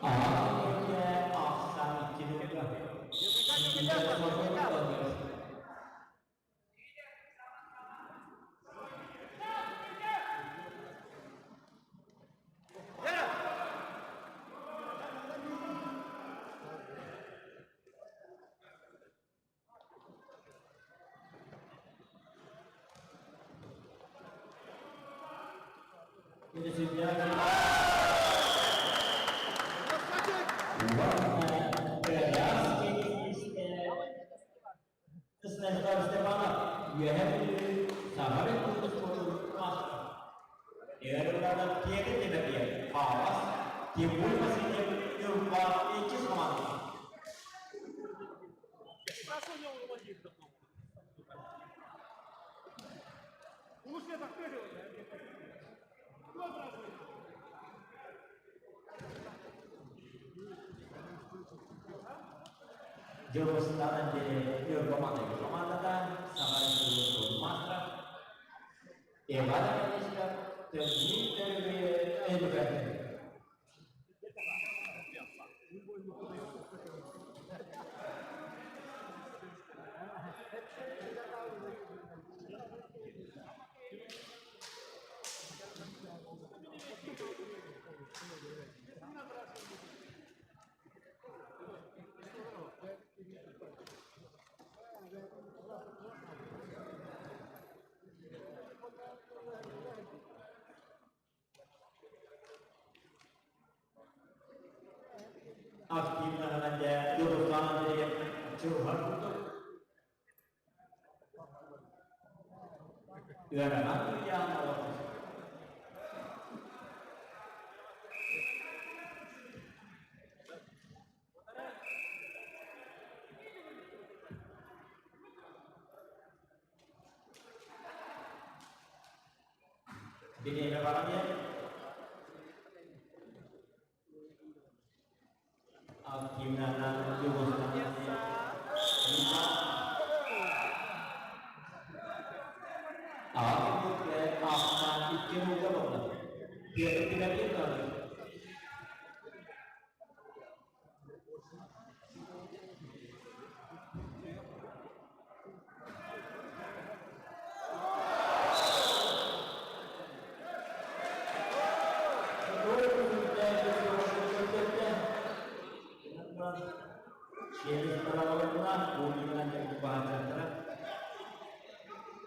Аҕа ахсаан икки Станислав Степанов Үөһээ Бүлүү Саха Республикатын спордун маастара. Эрэллэрэ Петр Тимофеев Хаҥалас, Тимур Васильев Ньурба иккис хамаандата. Дьулустаан Андреев Ньурба маҥнайгы хамаандата, Саха Республикатын маастара. Иван Афанасьев Тымныы Өрүһүйэ Өймөкөөттөр. Активнаһынан дьэ Дьулустаан Андреев чугуһар курдук. Ыарахан ыйаан олорбут. Бириэмэ баран иһэр. Активнанан Аҕа икки нулга буолла. Петр Тимофеев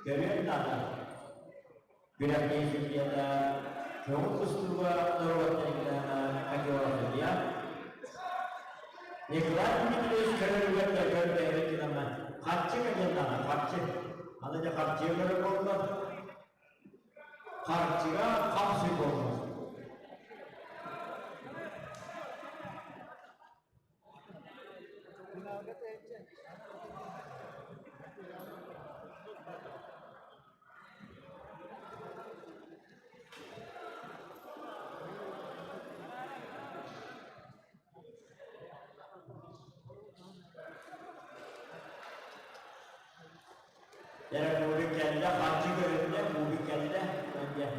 Көрүөн наада. Күрэхтэһии судьуйата көҥүл тустууга норуоттарыгар Акилова Николай Дмитриевич көрөрүгэр да көрбөйбүт гынама харчы кэлиэн наада, харчы. Аны дьэ харчыга көрөр буолла. Харчыга хапсый буолла. Эрэ куугун кэллэ, харчы көрүннэ, куугун кэллэ, диэн.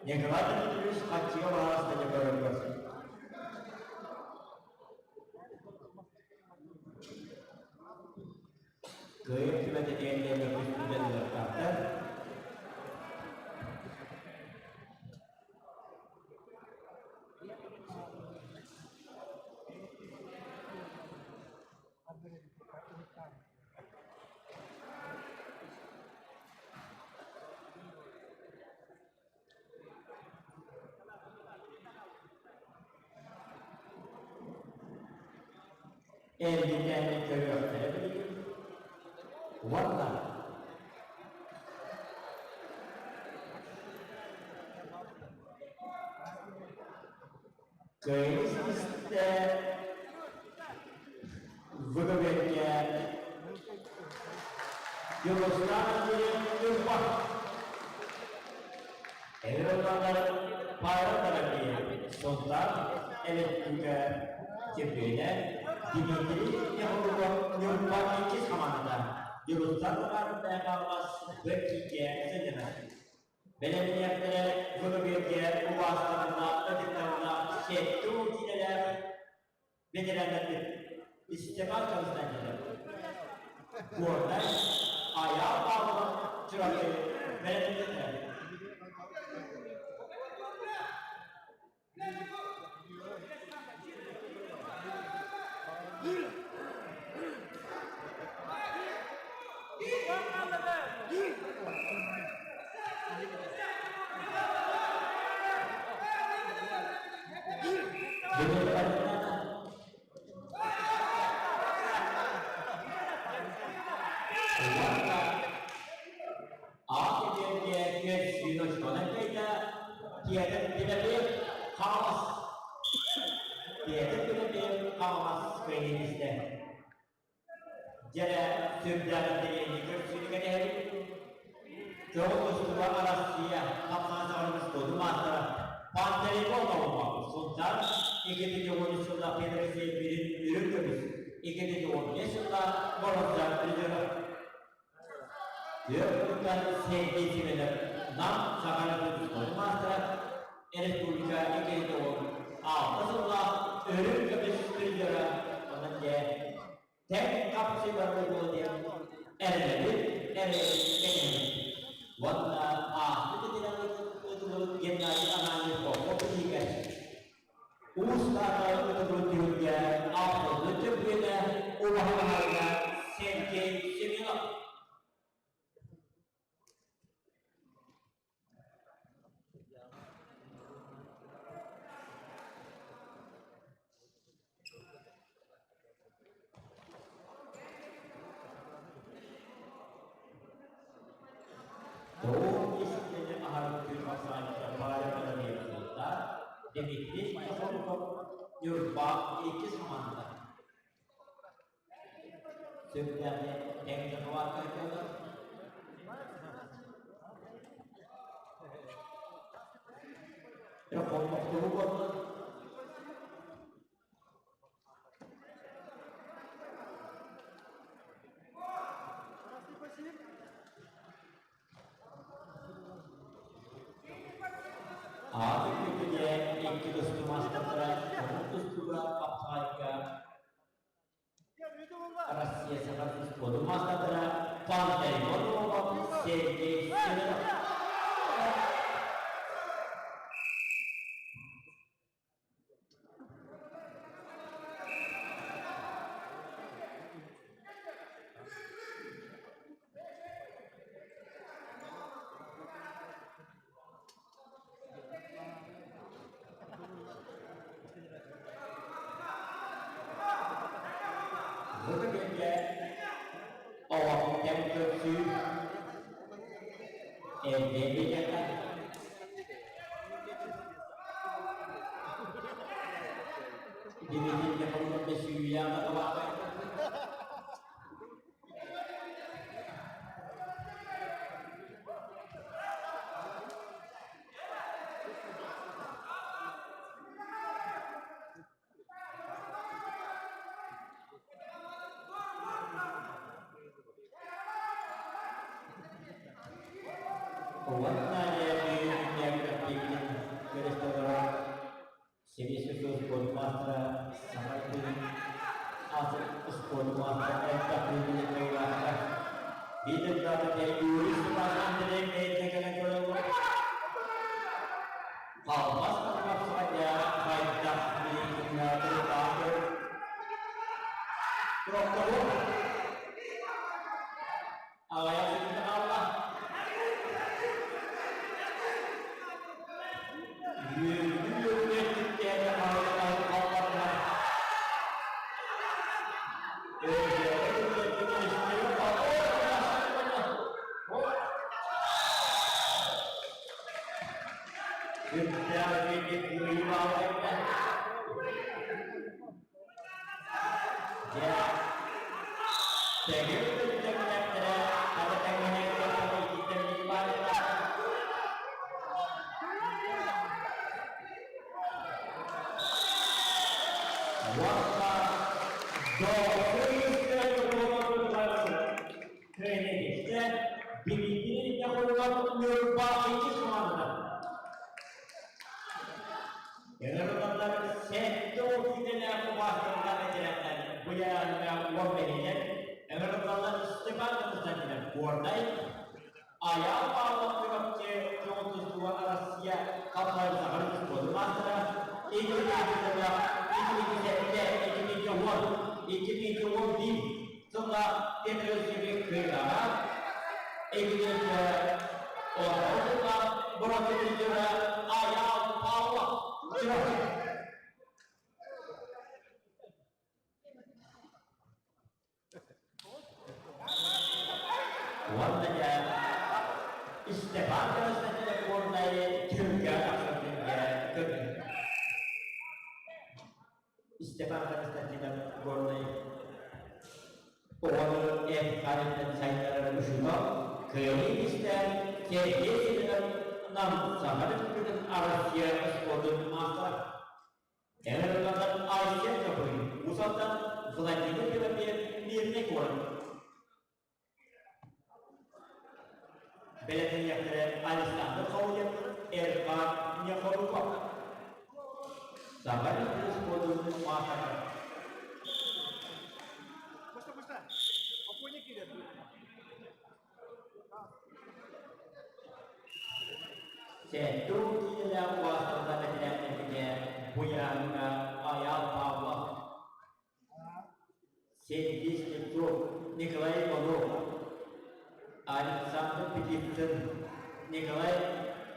Николай Дмитриевич харчыга баҕараста дьэ көрөргөр. Кыайар түбэтэ диэн мөккүспүтэ ыарахаттар. Эргитээни көрүөхтэрэ билигин уонна Кыайыы ситистэ ВГБ-гэ Югослав диэн Ньурба. Эбэтэр Павел Воробьев, Сунтаар Электрика чемпионэ Дмитрий Яковлев Ньурба иккис хамаандата Югослав Романовна Б-киикэ сынньанар. Бэлэмниэхтэрэ ВГБ-гэ убаастабыллаах ытыктабыллаах 70 киилэлээх ветераннарбыт Степан Константинов, Горнай, Айаал Павлов, Чурапчы бэлэмниэхтэрэ. Уонна аат этиэргэ күөн очконан кыайда Петр Пилапев Хаҥалас Петр Пилапев Хаҥалас кыайыыны истэ. Дьэрэ сүрдээх интэриэһинэй көрсүүнү кэтэһэбит. Көҕүл устуба Арассыыйа хапсаҕай саҕалыыр спордун маастара Пантелеймон Наумов Сунтаар 2013 сыллаах Федерация биирин үрүҥ көмүс, 2015 сыллаах боруонса призера. Түөрт куттан Сергей Семенов Нам Сахалин спордун маастара республика 2016 сыллаах үрүҥ көмүс призера. Онон дьэ тэҥ хапсыы барбыт буолуо диэн эрэнэбит, эрэйбит кэҥэһэбит. Уонна ааспыт нэдиэлэҕэ ыытыллыбыт Геннадий Ананьев Попов биһигэ Уус Таатта ыытыллыбыт түһүлгэ алтынньы чөмпүйүөнэ Убаһа Баһаарына Сергей Семенов. Тоҕус истиэни аһарбыт күн хамсаанньыта Павел Адамиев суоттаах Дмитрий Соколов Ньурба иккис хамаандата. Сөптөөх тэҥҥэ хабааттаах Хоннохтору буолла. Ааты күтүгэ икки тустуу маастардара омук тустууга хапсаҕайга Россия саха спордун маастардара Пантелеймон Попов, Сергей Семенов. Бу түгэҥҥэ олох кэм көрсүү эрдэ биэриэххэ Дмитрий Михайлович сүүйэҕэ табаахай Уонна күннээбит көрүстэллэрэ Сэбиэскэй спорт маастара саҥа күн атын спорт маастара элбэх кыайыылаахтар. Биир дойдулаах Юрий Степан Андреев бэйэтэ кэлэн көрөллөр. Халбас хапсаҕайда хайдах билигин тыллаах Тохтобул. Аҕыйах секунда хаалла. Үөрүү-үөрүү түктээтэ халбардар. Үрдээх үөрүү баалайда. Төгүл бүттүҥнэхтэрэ хата тэҥҥинэн иккиттэн баайылаах. Уонна Кыайыгыттан Дмитрий Нехолов Ньурба иккис хамаандата. Ыҥырыллар 70 киилэлээх убаастардаах этэрээттэр быйаҥҥа уон бэһинэн ыҥырыллаллар Степан Константинов Горнай, Айаал Павлов Чурапчы Чоҕутустуба Россия хапсаҕай саха спордун маастара, 2007, 2010, 2011 сыллаах Петр Васильевич кыайыылааҕа, 2010 сыллаах боруонса призера Айаал Павлов Чурапчы. Уонна дьэ Степан Константинов Горнай түһүлгэ тахсар түһүлгэ көрдүм. Степан Константинов Горнай оҕону эт-хаанынан сайыннарар учуутал, кыайыы кистээн Сергей Семенов Нам Саха Республикатын Россия спордун маастара. Эрэллэртэн Айсен Копырин, Уус Алдан Владимир Тимофеев Мирнэй куорат. Бэлэмнэниэхтэрэ Александр Холодев, Эрхаан Нехоруков. Саха спордун маастара. Сэттэ киилэлээх уһааттарга бэтэрээттэргэ Буяҥҥа Айаал Павлов, Сергей Слепцов, Николай Иванов, Александр Петицын, Николай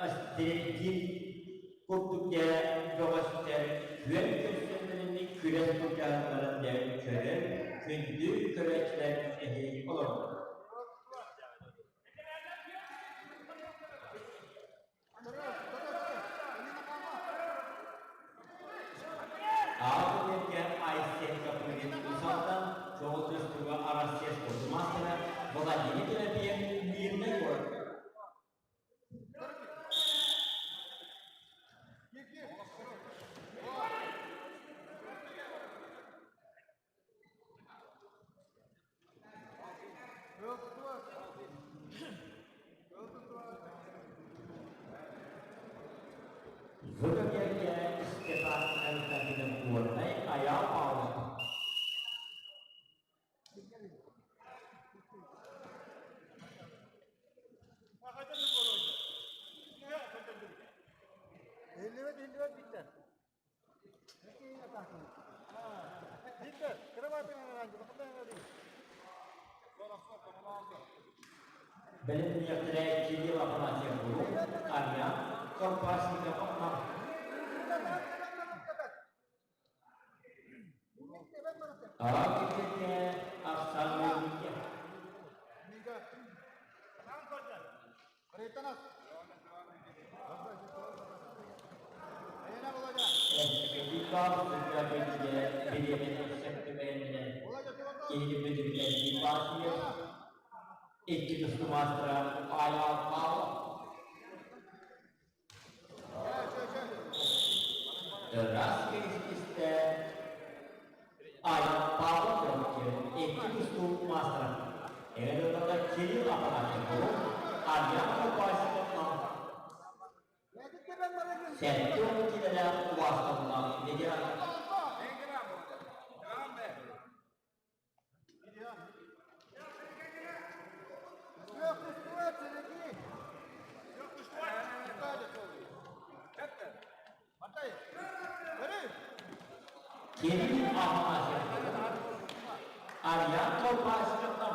Острельдин курдук дьэ бөҕөстөр күөн көрсөллөрүн күрэс былдьаһыктарын дьэ көрөн күндү көрөөччүлэр эһиги олордулар. Аал Айсен Копырин Усалтан Чоҕул тустууга Россия спордун маастара Владимир Терапиев Мирнэй куорат. Выборга Степан Константинов Горнай Айаал Павлов. Иһиллибэт, иһиллибэт Виктор. Виктор, Бэлэмниэхтэрэ Кирилл Афанасьев Булук, Арьян Колпашников Нам. Аҕа киһитэ Арсан Мельников. Икки тустуу маастара Айаал Павлов. Ыраас киристэ Айаал Павлов икки тустуу маастара. Эр Кирилл Афанасьев Арьян Колпашников 70 киилэлээх убаастабыллаах ветеран. Кирилл Афанасьев Арьян Колпашниковтан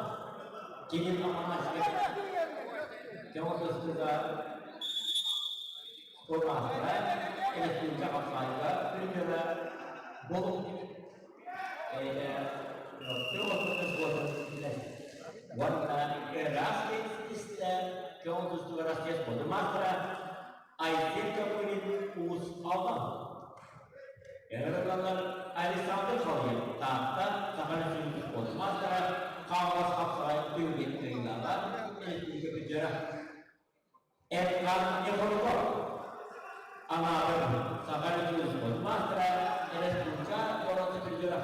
Кирилл Афанасьев Көмөтөстүгэ спорт маастара, республика хапсаайга призера болук Уонна ыраас истэ көҥүл тустууга Россия спордун маастара Айсен Копырин Уус Алдан. Ыҥырыллаллар Александр Халыев Таатта Саха Республикатын спордун маастара. Хаҥалас хапсаҕай түһүлгэтин кыайыылааҕа, республика призера Эрхан Егоров Анаабыр Саха республикатын маастара, республика боруонса призера.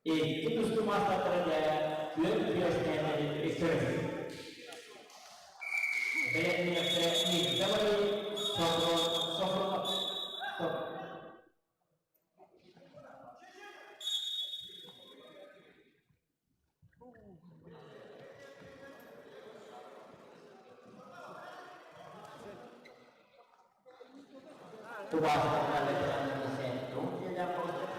Икки тустуу маастардара дьэ күөн күрэстэһэллэрин көрөр. Бэлэмниэхтэрэ Никита Валерий Софрон Софронов. Убаастабыллаах ветераннарга сэттэ диэлээх оҕустар.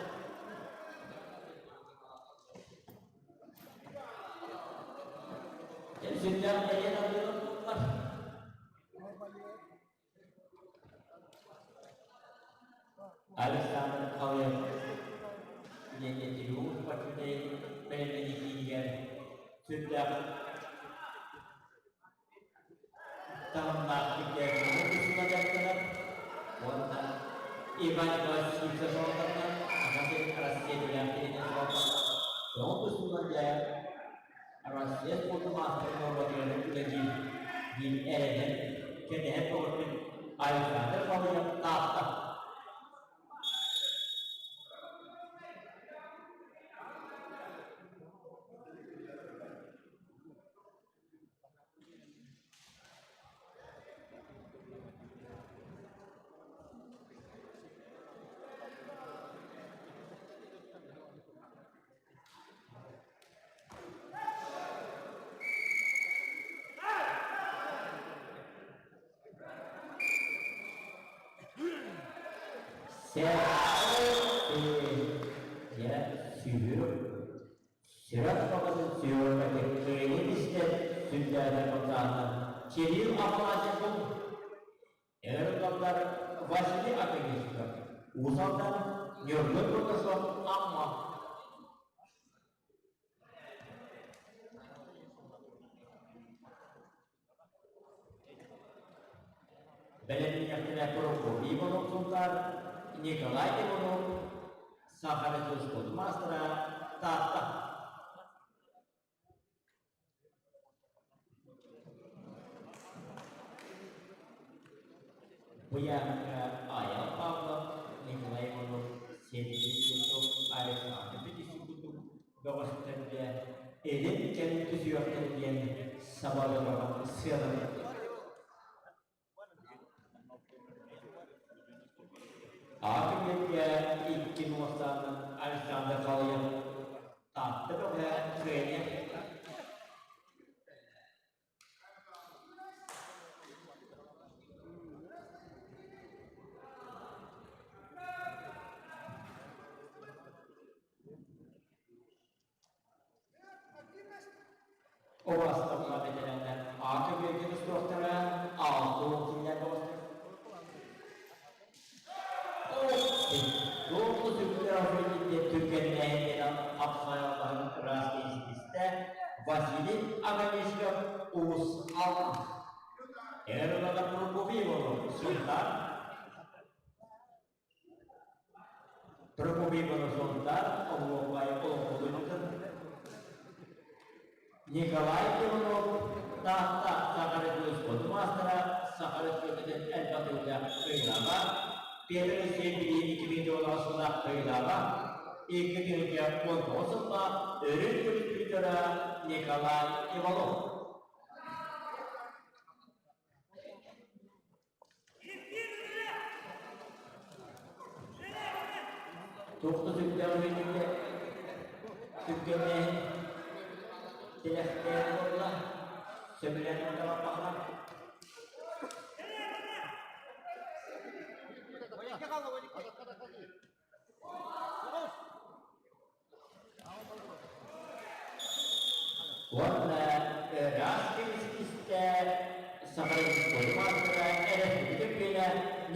Сүрдээх бэлиэ тардыылар. Александр Халыев диэн Триумф спортивнай бэлэмнэнии киинигэр сүрдээх таһымнаахтык тустууга дьарыктанар уонна Иван Николаевич Сивцев салалтатынан Саха сирин Россия күрэхтэһиитин салалтатынан тоҕо тустуунан дьэ Россия спордун маастарын нуорматыгар үлэлиир диир эрэнэн кэтэһэн көҕүппүт Александр Халыев Таатта. Дьэ, сүһүөх Сүрэх баҕатын сүһүөххэ кыайыы истэн сүрдээҕин хамсаата Кирилл Афанасьевтан эр ыаллар Василий Академиков, Уус Алдан, Ньургун Бургасов, Амма. Бэлэмниэхтэрэ Прокопий Иванов Сунтаар, Николай Иванов, Саха спорт маастара, Таатта. Бу ыйааһыҥҥа Айал Павлов, Николай Иванов, Сергей Слепцов, Александр Петисин курдук бөҕөстөргө илин-кэлин түсүөхтэрэ диэн сабаҕалыырга сыаналыыр. Ааты икки муостаанан Александр Халыев Таатта бөҕө кыайан Убаастабыллаах бэтэрээннэр ааты биэргэ тустуохтара, 60 киилэ тоҕустар. Туоху сүрдээх үчүгэйдик түргэннээһин диэн хапсаайалларын ыраас истистэ Василий Аганесиков Уус Алдан. Эр ылана Прокопьев Сунтаар Прокопий Боросонтар оһуохай олоҥхотун Николай Иванов Таатта Саха Республикатын маастара, Саха Республикатын элбэх төгүллээх кыайыылааҕа, Петр Алексеев билигин 2009 сыллаах кыайыылааҕа, 2019 сыллаах өрүт төрүт призера Николай Иванов. Туох да сүрдээх үһүнүгэ түргэннээһин тилэхтээх буолла, сөбүлээн барбахна. Уонна ыраас кирискистэ Саха Республикатын маастара Өрөспүүбүлүкэ чөмпүйүөнэ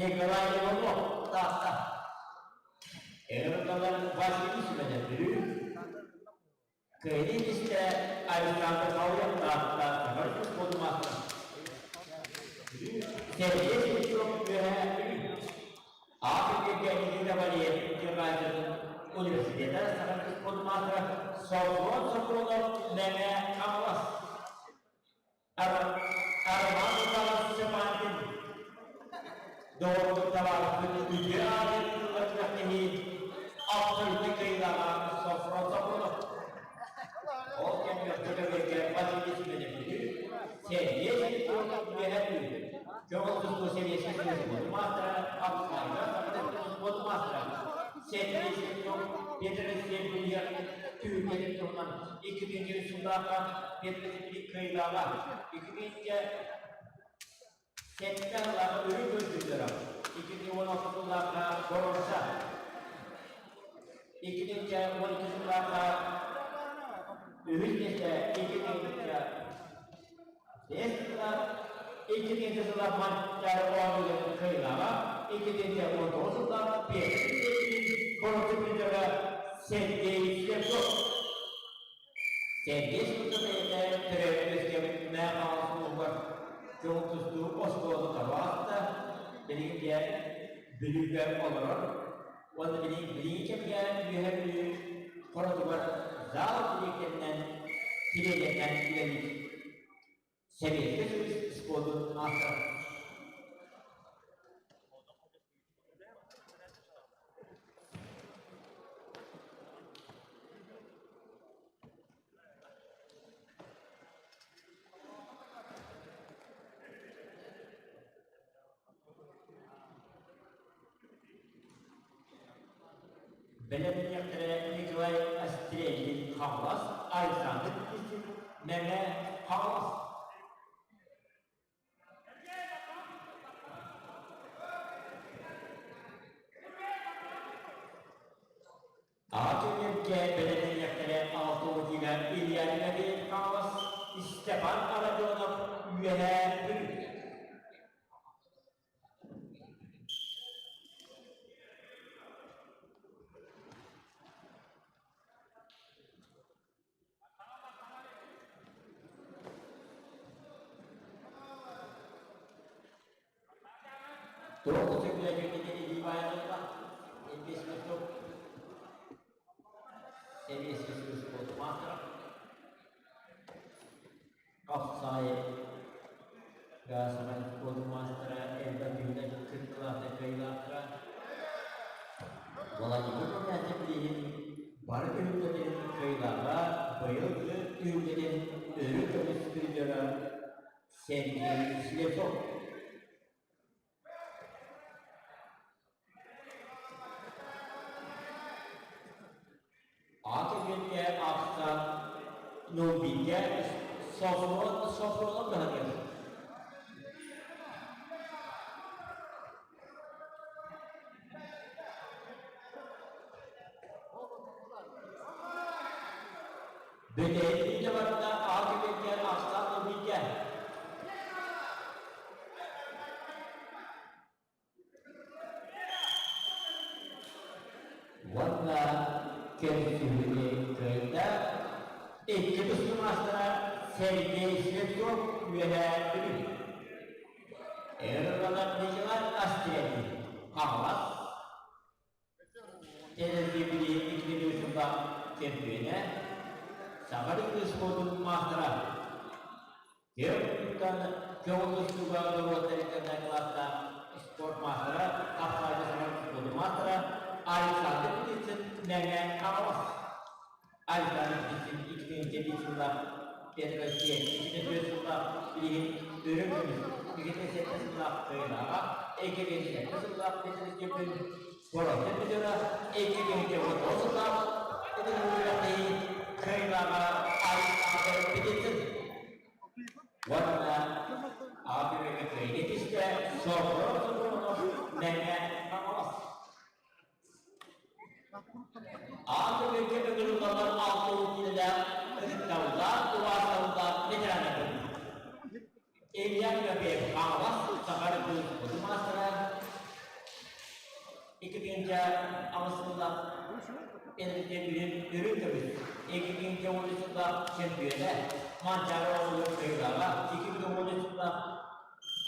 Николай Иванов таҕыста. Эр Василий Сүмэнэ Бүлүү, Кыайыы истэ Александр Халыев таҕыста Саха Республикатын маастара. Сергей Слепцов Үөһээ Бүлүү. Африка Никита Валерьев Германиятын университета Саха спорт маастара Софрон Софронов Мэҥэ Хаҥалас Роман Михайлович Степанкин доҕордуу табаарыспыт үтүө аатын ылар күрэхтэһии абсолютнай кыайыылааҕа Софрон Софронов. Ол кэмҥэ көтөгөргө Василий Семенович Сергей Сергеевич Үөһээ Бүлүү көҥүл тустуу сэбиэскэй Союз маастара Апсайга спорт маастара Сергей Слепцов Петр Алексеев Бүлүүгэ түһүлгэтин туһунан 2003 сыллаахха Петр Алексеевич кыайыылааҕа 2007 сыллаахха үрүҥ көрдүүллэрэ 2016 сыллаахха боруонса 2012 сыллаахха үһүс миэстэ 2005 сыллаах 2007 сыллаах Манчаары оонньууларын кыайыылааҕа 2019 сыллаах Петр Алексеевич боруонса призера Сергей Слепцов. Сергей Слепцов бэйэтэ төрөөбүт-үөскээбит Мэҥэ Хаҥалас улууһугар көҥүл тустуу оскуолатын табаҕаста, билигин дьэ Бүлүүгэ олорор уонна билигин билиҥҥи кэмҥэ Үөһээ Бүлүү хоротугар зал дириэктэринэн, тириэньэринэн үлэлиир. Сэбиэскэй Союз спордун маастара. Бэлэмниэхтэрэ Николай Острельин Хаҥалас, Александр Птицын Мэҥэ Хаҥалас. Аҕа кэмҥэ бэлэмнэниэхтэрэ Алтуотина Илья Тимофеев Хаҥалас, Степан Родионов Үөһээ Бүлүү. Туох да сөбүлэһиэххэ илии баайыллар, инвестиция Сэбиэскэй Союз спорт маастара Хапсаҕай Саха спорт маастара элбэх түһүлгэ кыттыылаахтар кыайыылаахтара Владимир Румянцев билигин бары түһүлгэлэрин кыайыылааҕа быйыл түһүлгэтин өрүү көмүс призера Сергей Слепцов. Аты күнгэ ахсан Нубигэ Софрон Софронов баһылык. Бүтэһик барда Аты күнгэ ахсан Нубигэ. Уонна көрсүһүүнү кыайда икки тустуу маастара Сергей Слепцов Үөһээ Бүлүү. Эр Николай Астрелин Хаҥалас Телевидение икки чемпионэ Саха спордун маастара Киэн көҥүл тустууга норуоттар икки кылаастаах спорт маастара, хапсаҕайга саҥа спорт маастара Александр Птицын Мэҥэ Хаҥалас. Александр Птицын 2007 сыллаах Петр Алексеев 2004 сыллаах билигин үрүҥ көмүс, 2007 сыллаах кыайыылааҕа, 2007 сыллаах Петр Алексеевич Боронча призера, 2019 сыллаах Ытык кыайыылааҕа Александр Птицын. Уонна аҕа кыайыы түстэ Софрон Софронов Мэҥэ Хаҥалас. Аан көмөлгө ыҥырыллаллар 60 киилэлээх ытыктабыллаах, убаастабыллаах ветераннарбыт. Илья Тимофеев Хаҥалас Саха Республикатын маастара 2008 сыллаах Энергия үрүҥ көмүс, 2013 сыллаах чемпиона, Манчаары оҕолорун кыайыылааҕа, 2013 сыллаах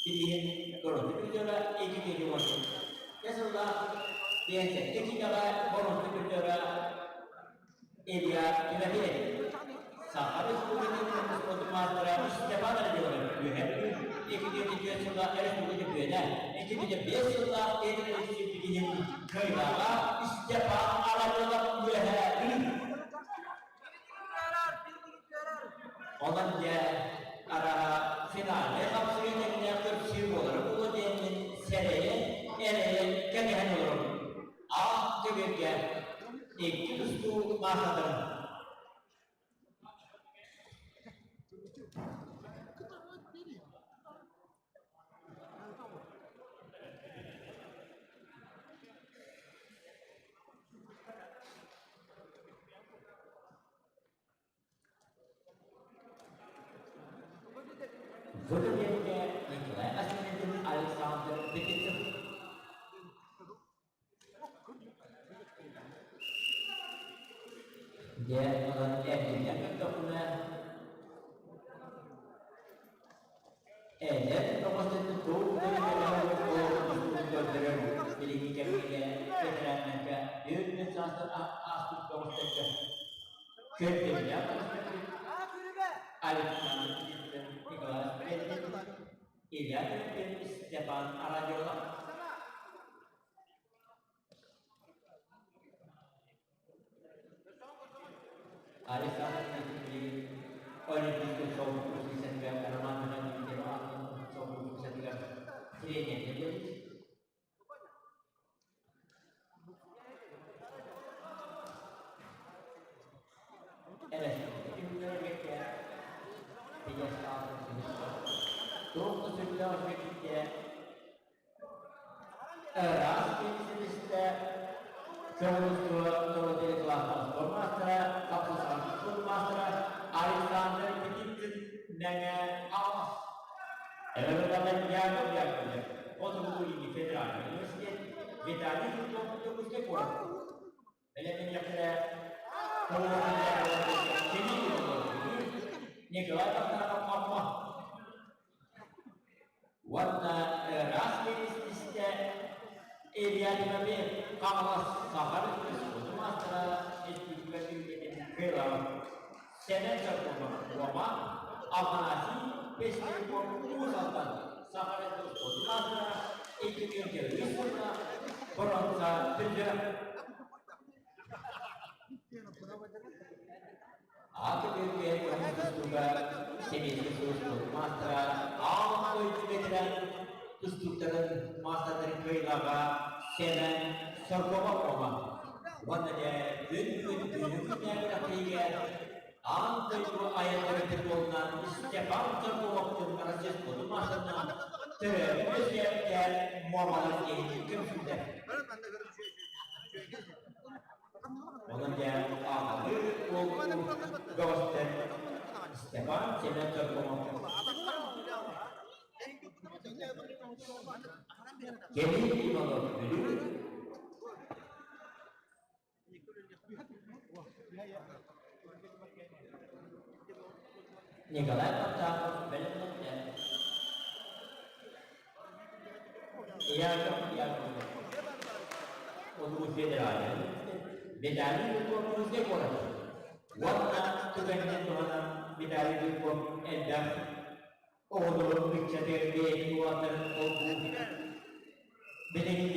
билигин Торонто призера, 2010 сыллаах. Биэнсэттэ киинэҕэ боруонса призера Илья Тимофеев, Саха Республикатын спордун маастара Степан Родионов үөһээ Бүлүү 2004 сылга республика чөмпүйүөнэ, 2005 сылга Республикатын кыайыылааҕа Степан Родионов Үөһээ Бүлүү. Онон дьэ, араа финальнай хапсыһыы кэмнээх көрсүү буолара буолуо диэммин сэрэйэн, эрэйэн кэтэһэн олоробун. Аах төгүргэ икки тустуу маастардарын. В кабинете Николай Васильевич Александр Бекетов. Дьэ, онон эргиллэн көрдөхпүнэ, эдэр тоҕус туох көрдөрөр билиҥҥи кэмҥэ бэтэрээннэргэ 40 саастан ааспыт бөҕөстөргө көрдөрүүлээх Александр Николаевич Илья Степан Арадиолов. Александр билигин Олимпийскай шоу-курсисатыгар Роман Михайлович шоу-курсисатыгар тренердэр Туох да сүрдээх үчүгэйдик ыраас киһи көҕүлүстүө норуот кылаастаах маастара, хапсысаҕа маастара Александр Петицын Мэҥэ Хаҥалас. Эбэтэр Яков Яковлев, Хотугу-Илиҥҥи федеральнай университет Виталий Жирков Дьокуускай куорат. Бэлэмнэниэхтэрэ Николай Бахтанов Амма уонна ыраас биэристистэ Илья Тимофеев Хаҥалас Саха Республикатын маастара республика түһүлгэтин кыайыылааҕа Сэмэн Соркомов Рома Афанасий Пестряков Уус Алдан Саха Республикатын маастара 2023 сылга боруонса призера. Ааты көмүс тустууга Сэбиэскэй Союз маастара аан дойду ветеран тустууктарын маастардарын кыайыылааҕа Сэмэн Соргобов Рома уонна дьэ күн бүгүн күнү күннээн күрэхтэһиигэ аан дойду айаннары футболунан Степан Соргобовтуун Россия спордун маастарынан төрөөбүт үөскээбитэ Муомалар киһитин көмсүүллэр. Онон дьэ ааҕалыы уолбут бөҕөстөр Степан Семен Торгумов Кирилл Иванов Бүлүү Николай Потапов бэлэмнэннэ. Яков Яковлев Улуу федеральнай Виталий Луков Музей куорат уонна түгэнинэн туһанан Виталий Луков элбэх оҕолорун ыччаты бэйэтин уолаттарын холбуу билигин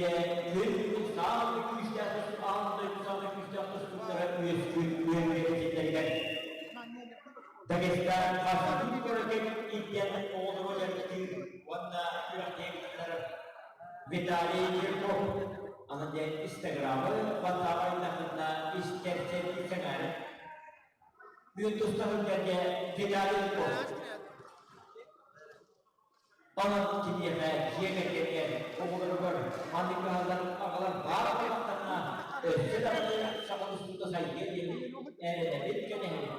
күн бүгүн саамай күүстээх аан дойду саамай күүстээх тустууктара үөскүүр үөрүйэхтэригэр Дагестан хас көрөкөн илдьэн оҕолору дьарыктыыр уонна күрэхтэһиилэр Виталий Жирков аны диэн Инстаграмы WhatsApp айнахынна истэр сэргии сэҥээрин Бүгүн туста сылдьарга Виталий Жирков Онон киниэхэ дьиэ кэргэнигэр, оҕолоругар маннык кыһаллар аҕалар баар буоллахтарына, өссө даҕаны саха тустуута сайдыа диэн эрэнэбит, кэтэһэбит.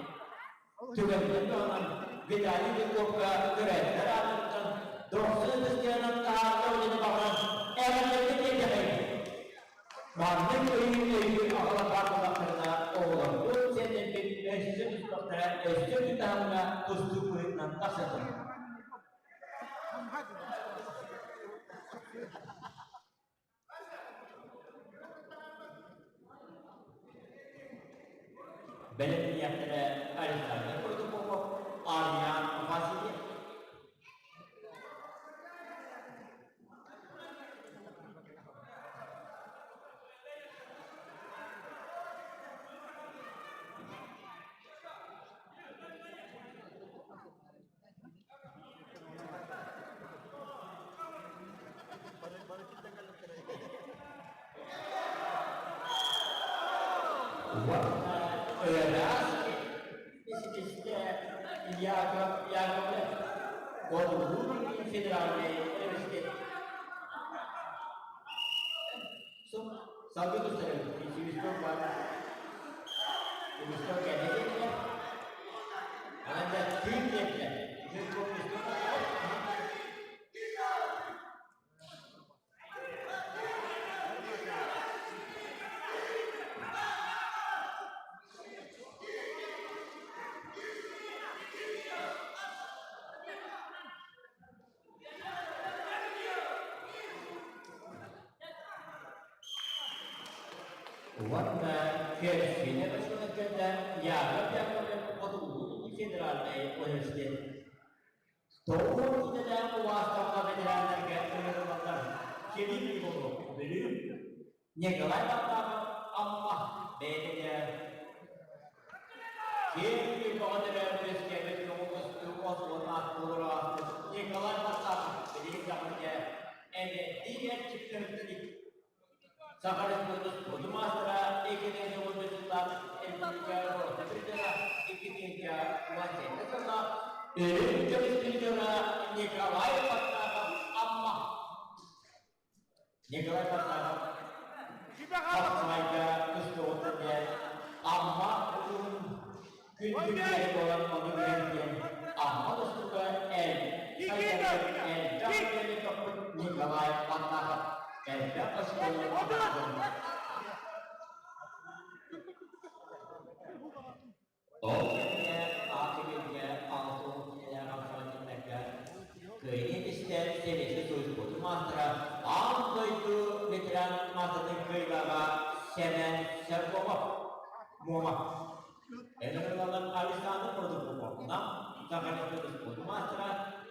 Түгэнинэн туһанан Виталий Жирковка көрөөччүлэр аатыттан дохсун ытыс таһаарда үлэни баҕаран эҕэрдэлэргэ тиэрдэҕин. Маннык өйүүр аҕалар баар буоллахтарына, оҕолорбут, сиэннэрбит өссө тустахтара, өссө үрдүк таһымҥа тустуу быһыытынан тахсаллар. Бэлэмниэхтэрэ Александр Протопопов, Ариан Васильев. Уонна ыраас ис-истэ Яков Яковлев Хотугулуу федеральнай университет Салгыы тустарын Свисток бар. Свисток кэннэ диэтилэр. Анан дьэ тыын диэтилэр. Свисток свисток Уонна Ферсфине поселокка Яков Яковлев Хотугулуу федеральнай университет Тоҕус идэлээх убаастабыллаах ветераннарга ыҥырыллаллар Кирилл Иванов Бүлүү, Николай Баттахов Амма бэйэтэ киэҥ ньурбаҕа төрөөбүт үөскээбит көҥүл көстүү отуон ааттыылар ааспыт Николай Баттахов билигин даҕаны эдэрдии эрчимнэриттэн Саха Республикатын спордун маастара 2019 сыллаах республика орто призера 2017 сыллаах Үрүҥ көмүс призера Николай Баттахов Амма Николай Баттахов хапсаҕайга тустубут диэн Амма улууһун күндү киһи буолан ону билэн диэн Амма тустууга элбэх элбэх тохпут Николай Баттахов элбэх оскуола Ол кэмҥэ аатыгырга 60 киинэлээх хамсаҕа кыайыы истэр Сэбиэскэй Союз маастара, аан дойду ветеран маастарын кыайыылааҕа Сэмэн Сергопов Муома. Ыҥырыллан Александр Протопоповна Саха Республикатын маастара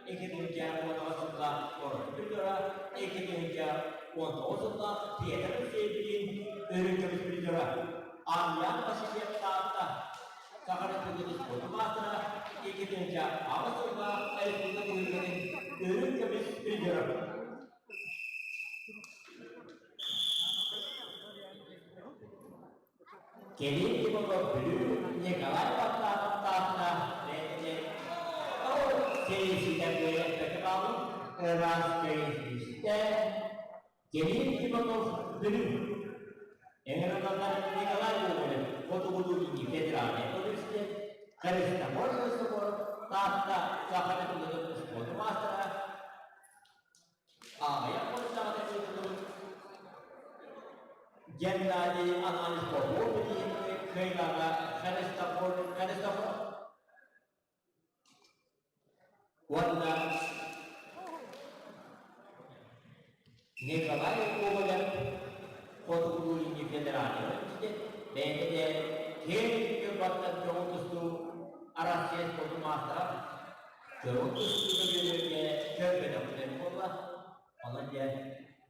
2019 сылга орто призера, 2019 сылга Петр Алексеевичтиин өрүү көмүс призера Андриан Васильев Таатта Саха Республикатын спордун маастара, 2008 сылга республика түһүлгэтин үрүҥ көмүс призера. Кэлин Иванов Бүлүү Николай Баттаахов Таатта бэйэтэ сэрийситэ кыайан хаалбыт ыраас кыайыытыыстэ Кирилл Иванов Бүлүү Ыҥырыллар Николай Гоголев Хотугулуу-Илиҥҥи федеральнай университет Христофор Христофоров Таатта Саха Республикатын спордун маастара аҕыйах хонуктааҕыта ыытыллыбыт Геннадий Ананий Попов билиһиннэри кыайыылааҕа Христофор Христофоров уонна Николай Гоголев Хотугулуу-Илиҥҥи федеральнай университет бэйэтэ де киэҥ Ньурбаттан көҥүл тустуу Арассыыйа спордун маастара көҥүл тустуу көбүөргэ көрбөтөхтөр буолла. Онон дьэ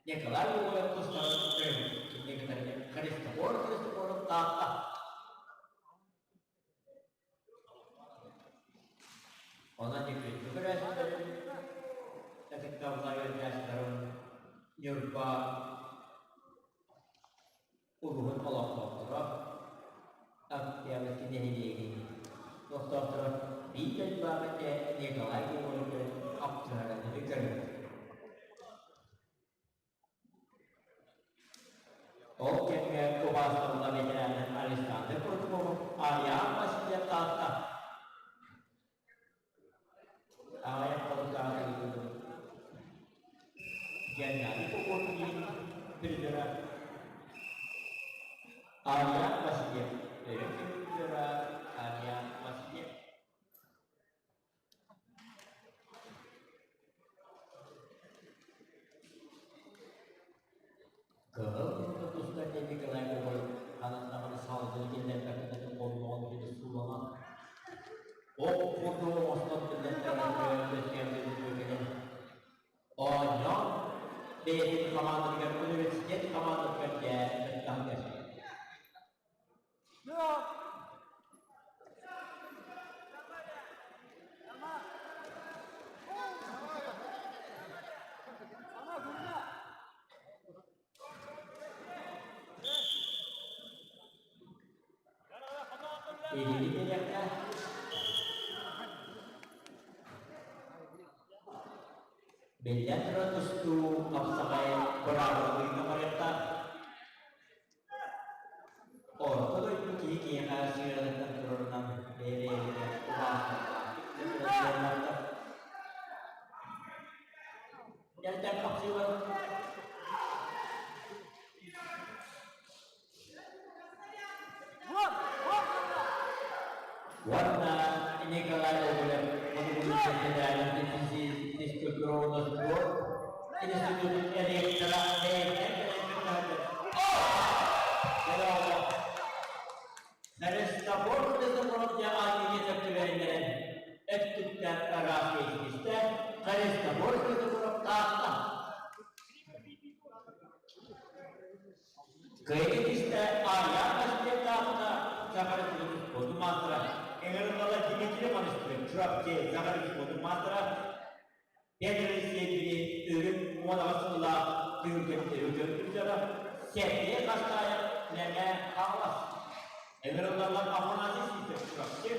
Николай Гоголев тустарын көрбүт. Кинини кытары Христофор Христофоров Таатта Онон күндү көрөөччүлэрим, ытыктабыллаах үөрэнээччилэрим Ньурба улууһун олохтоохторо, Октябрьский нэһилиэгин олохтоохторо биир дойдулаах этэ Николай Гоголевы ахтыһараны көрүҥ. Ол кэмҥэ убаастабыллаах ветераннар Александр Куркумов, Ариан Васильев Таатта аҕыйах хонуктааҕыта ыытыллыбыт Геннадий Поповкин призера Ариан Васильев өрө призера Ариан Васильев Кыһыл тустар Николай Гоголь ханан даҕаны салгыы киллэрбэккэ оллоон билис. Илиини биэриэххэ. Биллэн турар, тустуу хапсаҕай быраабылалыырга барыахтаах. Орто дойду киһи киһиэхэ сыһыаныттан турарынан бэйэ-бэйэлэригэр убаастабыллаахтык сыһыаннаһаллар. Дэлтэн хапсыылар. Уонна Николай Гоголев Модугулун федеральнай физкультура спорт институтун ректора бэйэтинэн кэлэн кыттыһар. Христофор Христофоров диэн аатыгар сөп түбэһиннэрэн өттүктэн ыраас киһитистэ Христофор Христофоров Таатта. Кыайыы истэ Арыйаан Васильевтаахына Захар спордун маастара, Ыҥырыллала Дмитрий Монастырев Чурапчы Захар спордун маастара, Петр Алексеевич Үрүҥ 18 сыллаах түһүлгэтин өрүтүрдүлэрэ Сергей Хастаев Мэҥэ Хаҥалас. Ыҥырыллаллар Афанасий Сивцев Чурапчы,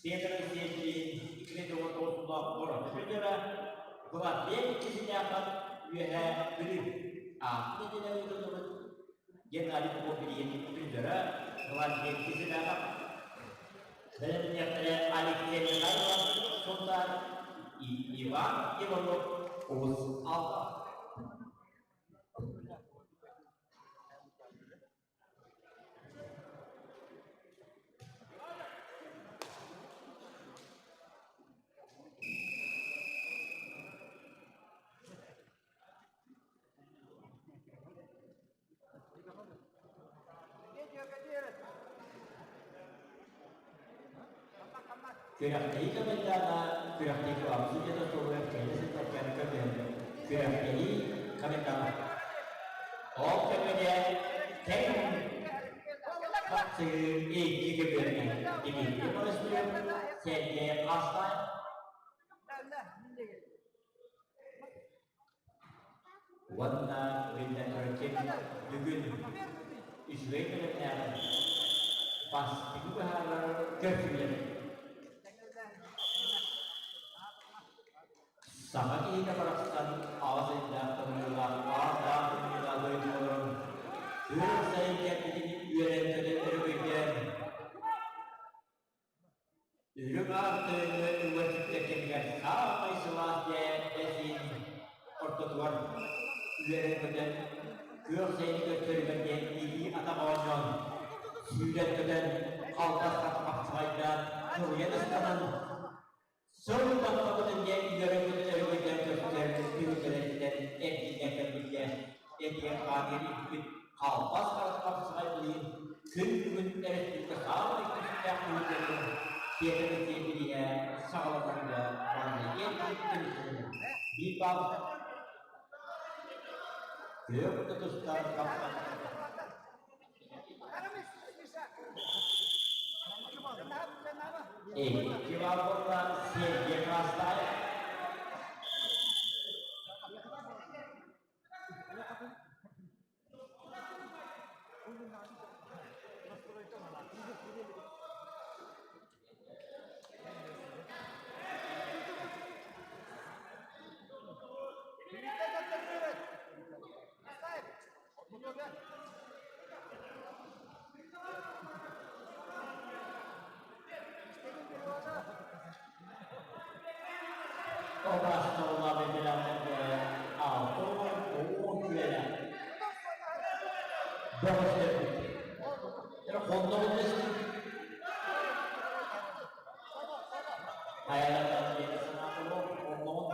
Петр Алексеевич 2019 сыллаах куорат призера, Владлен Кисиняков Үөһээ Бүлүү. Ааспыт нэдиэлэ ыытыллыбыт Геннадий Попов билигин призера Владлен Кисиняков. Бэлэмниэхтэрэ Алексей Михайлов Сунтаар и Иван Иванов Уус Алдан. Күрэхтэһии комендана күрэхтэһии кылаабыс судьята суолугар кэлэ сылдьар кэм көрдөһөллөр. Күрэхтэһии комендана. Ол кэмҥэ тэҥ хапсыы икки көбүөрүнэн Дмитрий Монастырев, Сергей Хастаев. Уонна биллэн турар ким бүгүн үчүгэй бэлэмнээҕин бастакы быһаарар көрсүлэр. Саха киһитэ барахсан аҕыс ыйдаах тымныылаах аар-даах тымныылаах дойду олорон, күөх сайын кэлбитин үөрэн-көтөн өрөгөйдөөн, Үрүҥ аар тыыны ыар сүктэр кэмигэр саамай сылаас дьэ эсиин ортотугар үөрэн-көтөн, күөх сайыны көрсөрүгэр диэн илии-атах оонньоон, сүүрэн-көтөн, халтас хапсаҕайдаан, туруйан ыстанан, сыл тохтобутун диэн үөрэн-көтөн өрөгөйдөөн көрсөр түһүлгэлэриттэн эргиллэн кэлбитэ, этиэх хаанын илпит Халбас харах хапсаҕай билигин күн бүгүн өрөспүүбүлүкэ саамай күүстээх түһүлгэтин Петр Алексеевич саҕаланарга маҥнайгы түмүктэнэр. Биир баал күөх тутустар Икки баал буолла Сергей Крастаев. Образцовла бэтэрээннэргэ 60 күөлэ бөҕөстөрбүт. Хоннорун хайалардан диэки санаатылар, оннугун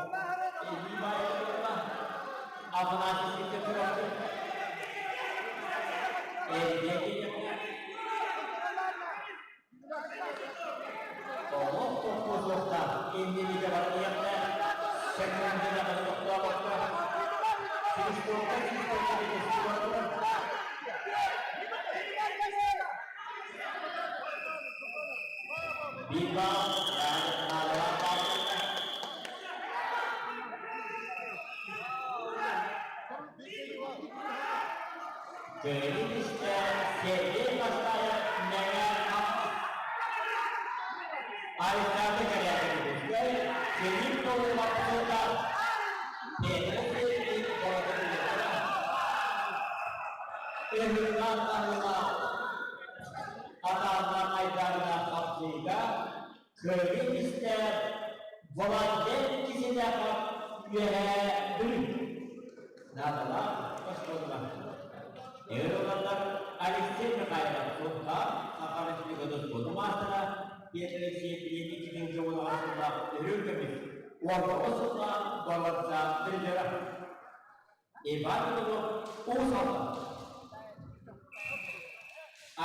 илии баайылларга Афанасий Сивцев Чурапчы Эрдиэ Олох тохтуо суохтаах, иннинигэр барыахтаах, секунданы тохтообокко, свистокка свистокка диэки Биир баал, наадалаах баал. Кэлин истэ Сергей Бастаев Мэҥэ Хаҥалас. Александр Корякин Филипп Толумапсута Петр Филипп Ыһыллаах аһыллаах атааннаах айдардаах хапсыыга кыайыы истээх Владлен Киселяков Үөһээ Бүлүү наадалаах оскуола. Өр Алексей Михайлов Сунтаар Саха Республикатын спордун маастара Петр Алексеев 2000 сыллаах үрүҥ көмүс 19 сыллаах боруонса призера. Иван Иванов Уус Алдан.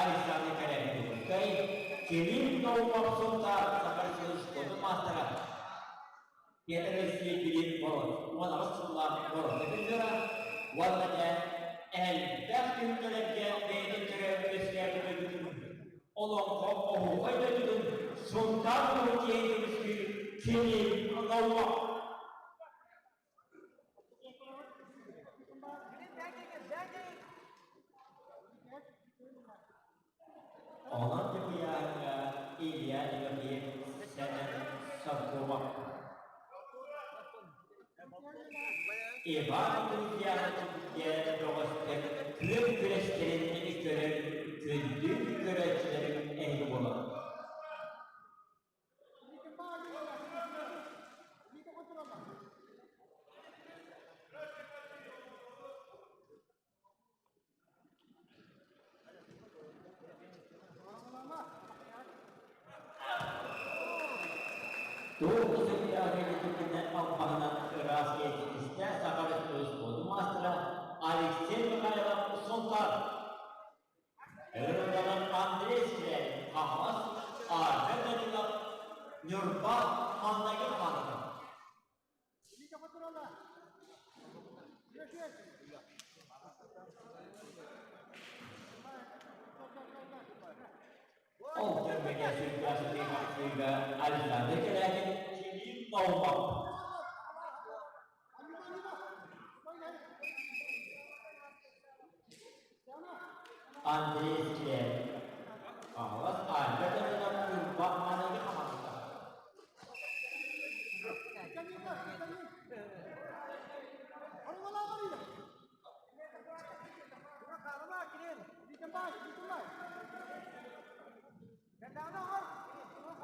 Александр Корякин Кирилл Наумов Сунтаар Саха Республикатын спордун маастара Петр Алексеев билин 18 сыллаах боруонса призера уонна дьэ элбэх түһүлгэлэргэ бэйэтин төрөөбүт үөскээбит дойдутун олоҥхо оһуохай дойдутун Сунтаар улууһун киэҥ көмүскүүр Кирилл Наумов. Онон дьокуйааҥҥа Илья Тимофеев Сэмэн Соргумов Иван Лукьянович бөҕөстөр күөн күрэстэрин көрөр күндү көрөөччүлэрим эһиги буолар. Туох да сөптөөх кэлитиккинэ албаһынан ыраас киэситистэ Саха Республикатын маастара Алексей Михайлов Сунтаар Ырыаларын Андрей Скрябин Хаҥалас Альберт Данилов Ньурба маҥнайгы хамаандата. Ол кэмҥэ сүрдээх сытыы Александр Кэлэкин Килиим Наумов. Андрей Скрябин Хаҥалас Альберт Данилов Ньурба маҥнайгы хамаандата.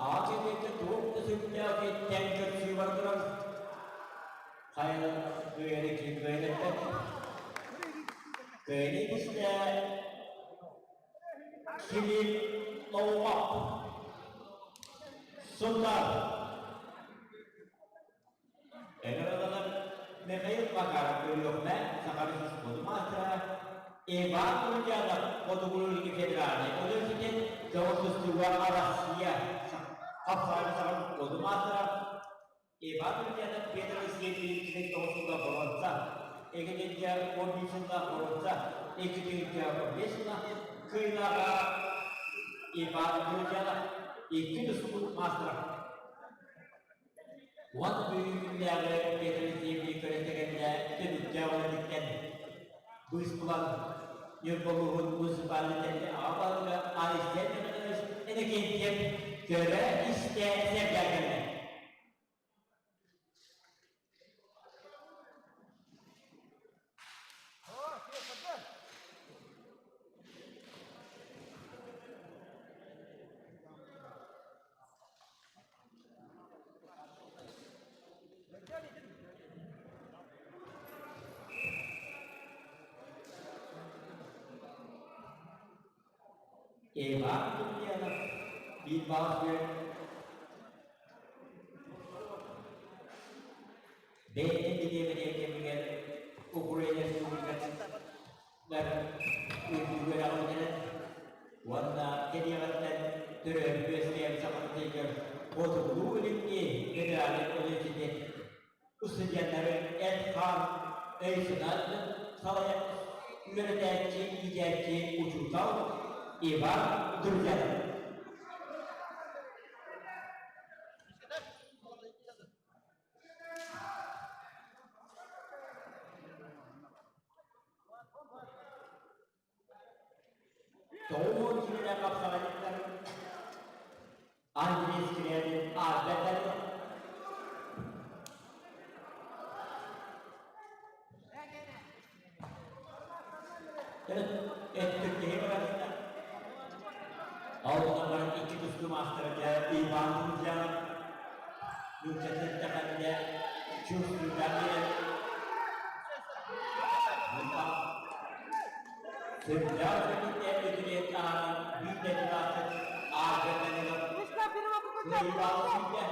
Аҕа туох да сүрдээх кэттэн көрсүү бардылар. Хайа кыайары ким кыайан Кыайыы бистэ Килип Наумов. Сунтаар. Ыҥырыллан Михаил Макаров Өлүөхүмэ Саха спордун маастара Иван Ульянов Хотугу-Илиҥҥи федеральнай университет дьоҕус тустууга Арассыыйа хапсаҕай саха спордун маастара Иван Ульянов Петр Алексеевич тоҕус сылга боруонса, икки 11 сылга боруонса, 2015 сылга кыайыылааҕа Иван Ульянов икки тустуу маастара. Уон бүгүҥҥүнээҕи Петр Алексеевич көрө кэннэ түбүктээх үлэтиттэн быыс булан Ньурба улууһун муниципальнай тэрилтэ аҕа баһылыга Алексей Михайлович Иннокентьев көрө-истэ сэргээн кэллэ. Иван Куприянов биир баҕас үөр бэйэтин бириэмэтигэр кэмигэр Украина Республикатын үрдүк үөрэҕин бүтэрэн уонна кэлиэҕиттэн төрөөбүт-үөскээбит Сахатытыгар Хотугулуу-Илиҥҥи федеральнай университет устудьуоннары эт-хаан өй-санаа салайар үөрэтээччи, иитээччи, учуутал Иван Друзьянов. 90 киилэлээх хапсаҕайдьыттар Андрей Скрябин, маастарга Иван Друзьянов нууччатын тэхэннэ чувствуйдание Сүрдээх кэмитэ үтүрүйэн таһааран биир дойдулаахтар Аарга Кыайыылаах сүүрдэ.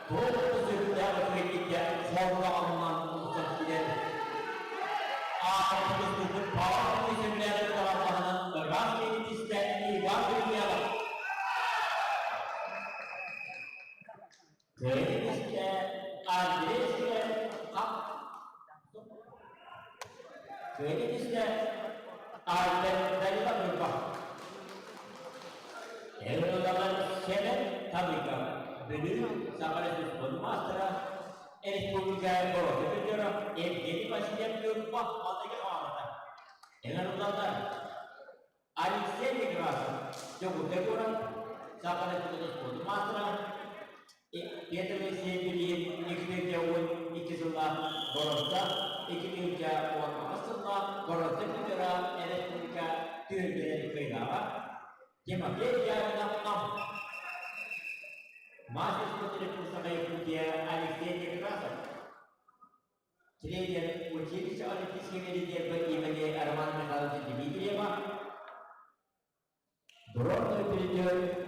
Туох да сүрдээх үчүгэйдик холлоҕонунан устан киирэн аатырбыт Павел сөбүлээбит таҕарбаһынан ыраас киһитистэ Иван Григорьев. Кыайын истэ Андрей хап Кыайын истэ Альберт Данилов Ньурба. Эрилаҕар Сэмэн Табыков Бүлүү Саха Республикатын маастара, республика боруота призера Евгений Васильев Ньурба маныга хаалбыта. Эҥэр Алексей Некрасов Дьокуускай куорат Саха Республикатын спордун маастара, Петр Алексеев Ильин 2012 сыллаах боруоста, 2018 сыллаах боруоста призера, республика түһүлгэлэрин кыайыылааҕа Тимофей Дьяконов Нам. Мастер спорта Саха Якутия Алексей Некрасов. Тренер училища Олимпийских резерва имени Романа Михайловича Дмитриева. Бронзовый призер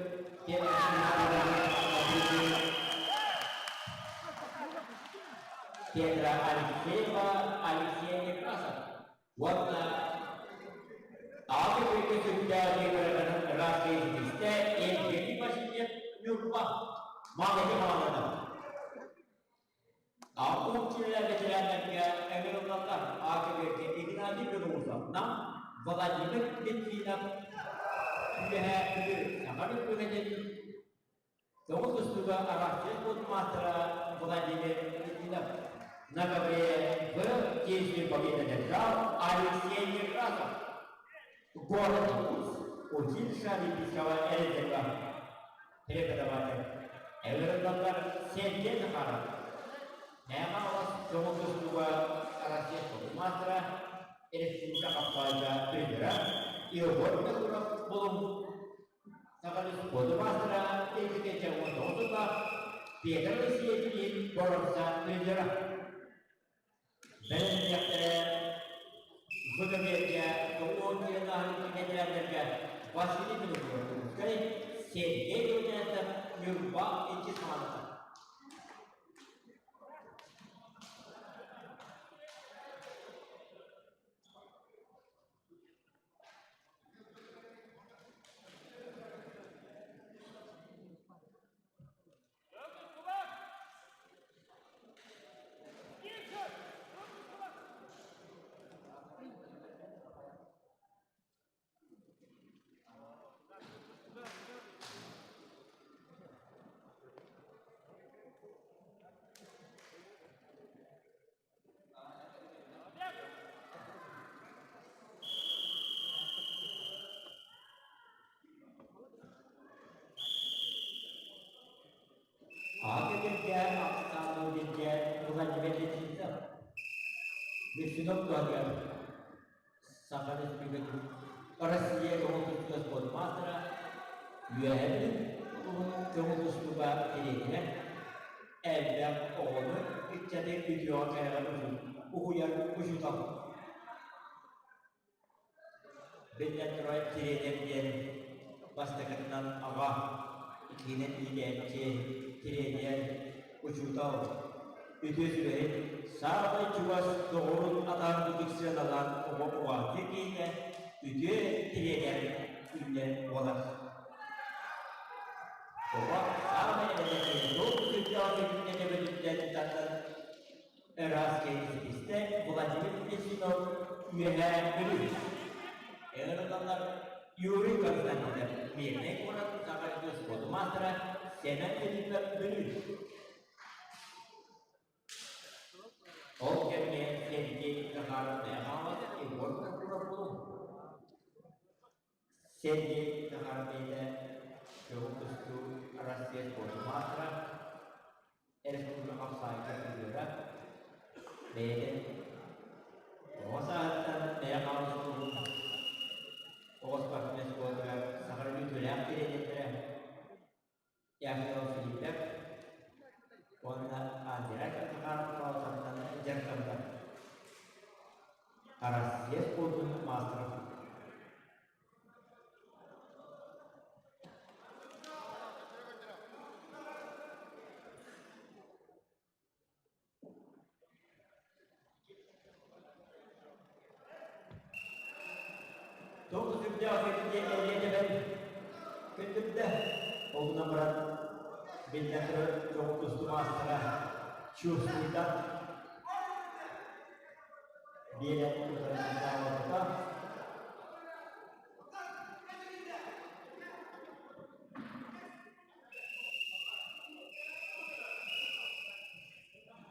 Петра Алексеева Алексей Некрасов уонна Аҕа сүрдээх ыраас ситистэ Евгений Васильев Ньурба Маҕаһы хаалларда. Аҕа бэтэрээннэргэ ыҥырыллаллар АКБ-гэ Игнатий Белоусов, Нам, Владимир Литвинов, Үөһээ Бүлүү Саха Республикатын Тоҕус устуга Арассыыйа спорт маастара Владимир Литвинов, на ковре В действии победы одержал Алексей Некрасов. Город Якутск, училище Олимпийского резерва. Преподаватель. Ыҥырыллаллар Сергей Захаров. Мээмэ тоҕус устуга Россия спорт маастара, республика хапсаҕайга призера Егор Винокуров Булуҥ Саха спорду маастара 2019 сыллаах Петр Алексеевич боруоста призера. Бэлэмниэхтэрэ ВКБ-гэ 90 кэнэлэргэ Василий Винокуров Сергей Леонидов Ньурба икки хамаандата. Аҕа ахсаанын билгэ Владимир Литвинцев Литвинов туһатыгар Саха Республикатын Россия көҥүл тустууга спорт маастара, Үөһээ Бүлүү улууһун көҥүл тустууга тириэньэрэ, элбэх оҕону, ыччаты үтүөҕэ кэрэҕэ уһуйар учуутал. Биллэн турар, тириэньэр диэн бастакытынан аҕа, иккиһинэн иитээччи, тириэньэр, учуутал, үтүө сүбэһит, саамай чугас доҕорун атаан курдук сыаналаан оҕо уҕаатыы киһитэ үтүө тириэньэр үүнэр буолар. Оҕо саамай эдэр киһи туох сүрдээх күҥҥэ төбөтүттэн тардан Ыраас ситистэ Владимир Литвинов Үөһээ Бүлүү. Ыҥырыллаллар Юрий Константинов Мирнэй куорат Саха спорт маастара Сэмэн Филиппов Бүлүү. Ол кэмҥэ Сергей Захаров Мэхаалас Егор Прокуров булун. Сергей Захаров бэйэтэ көҥүл тустуу Россия спорт маастара республика хапсаайга призера, бэйэтин оҕо сааһыттан бэйэ хаалыс Россия спордун маастара. Тоҕус үрдээх кэтитиэ элиэтэбэн күндүрдэ. Ол гынан баран, биллэн турар, чоҕу тустуу маастара чувствуйдан биэрэн утаран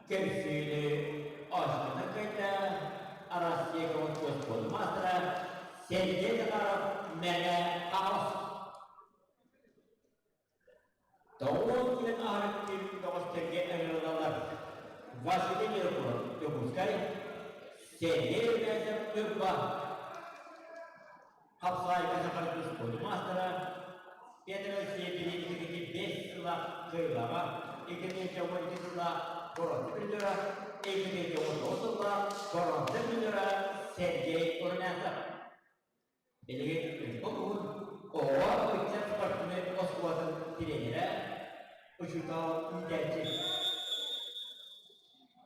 Кэпсиини астына кытта Арассыыйа көмүс маастара Сергей Захаров Мэҥэ Хаҥалас. Тоҕус күн аһарык күн бөҕөстөргө ыҥырыллаллар. Василий Винокуров Дьокуускай, Сергей Румянцев Ньурба. Хапсаайга сахалыы спорт маастара Петр Алексеевич 2005 сыла кыайыылааҕа, 2012 сыла боруонса призера, 2019 сыла боруонса призера Сергей Румянцев. Билигин Ньурба улууһун оҕо ыччат спортивнай оскуолатын тренерэ, учуутал иитээччи.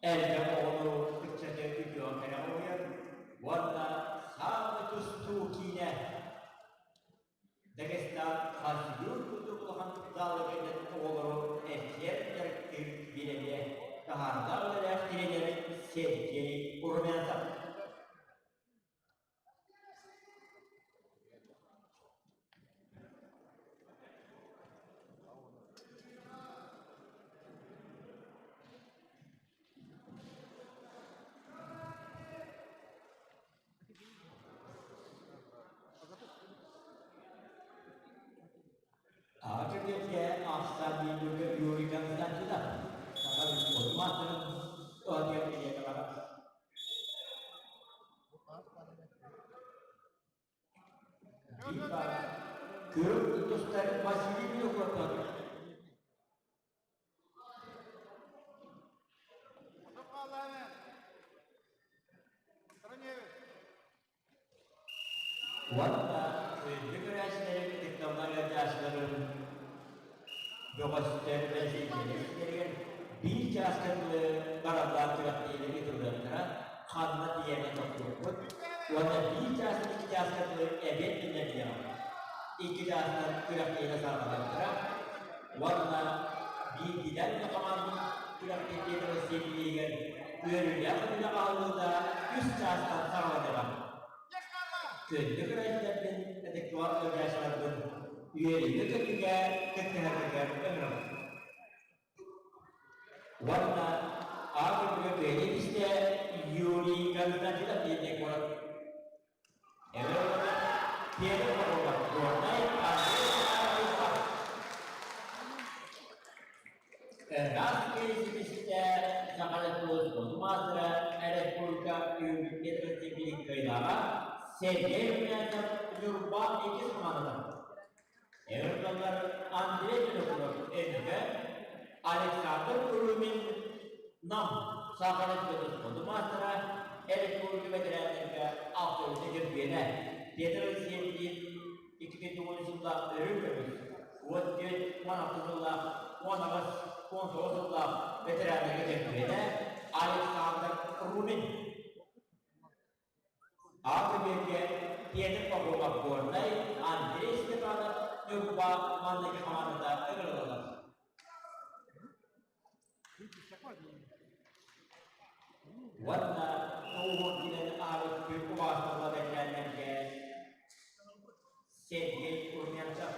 Элбэх оҕону ыччаты үтүөҕэ кэрэ уһуйар уонна саамай тустуу киинэ Дагестан Хасвюр курдук улахан залыгар оҕолору эрчийэр дьарыктыыр биэрэбиэ таһаардаах үлэлээх тренер Сергей Румянцев. Аҕа ахсаан бииргэ Юрий Константинов саха спорт маастарын туһатыгар билиэтэҕэ. Күөх тустар Василий Винокуров. Уонна күндү көрөөччүлэрин ытыктабыллар ыалдьааччыларын бөҕөстөр бэлисиэдэлэригэр биир чааска дылы бараллаах күрэхтэһиилэр ыытыллыахтара, ханна тиийэргэ тохтуохпут уонна биир чаастан икки чааска дылы эбиэт биллэриэҕэ. Икки чаастан күрэхтэһиилэр саҕаланыахтара уонна биирдиилээн хамаанда күрэхтэһиитин Россия үөрүүлээх үлэ аһыллыыта үс чаастан саҕаланыаҕа. Күндү көрөөччүлэрбин, ытыктыбат ыалдьааччыларбын үөрүүгэ-көтүүгэ кыттыһаргытыгар ыҥырабын. Уонна аан дойдуга кыайыы түстэ Юрий Константинов диэн куорат Эбэ Петр Попова Горнай Андрей Раз кэлисибистэ Сахалин маастара республика Петр кыайдаҕа Сергей Румянцев Ньурба иккис хамаандата. Эвертоннар Андрей Винокуров НХ, Александр Румин Нам Сахалин маастара республика бэтэрээннэргэ автоюза чөмпүйэнэ Петр Алексеевич 2009 сыллаах өрүү көмүс, 14 16 сыллаах, 18 19 сыллаах бэтэрээннэргэ чөмпүйэнэ Александр Румин. Аҕа Петр Попов Горнай, Андрей Степанов Ньурба маннык хамаандата ыҥырыллар. Уонна тоҕуһун килэн аарык күн убаастабыла бэтэрээннэргэ Сергей Румянцев,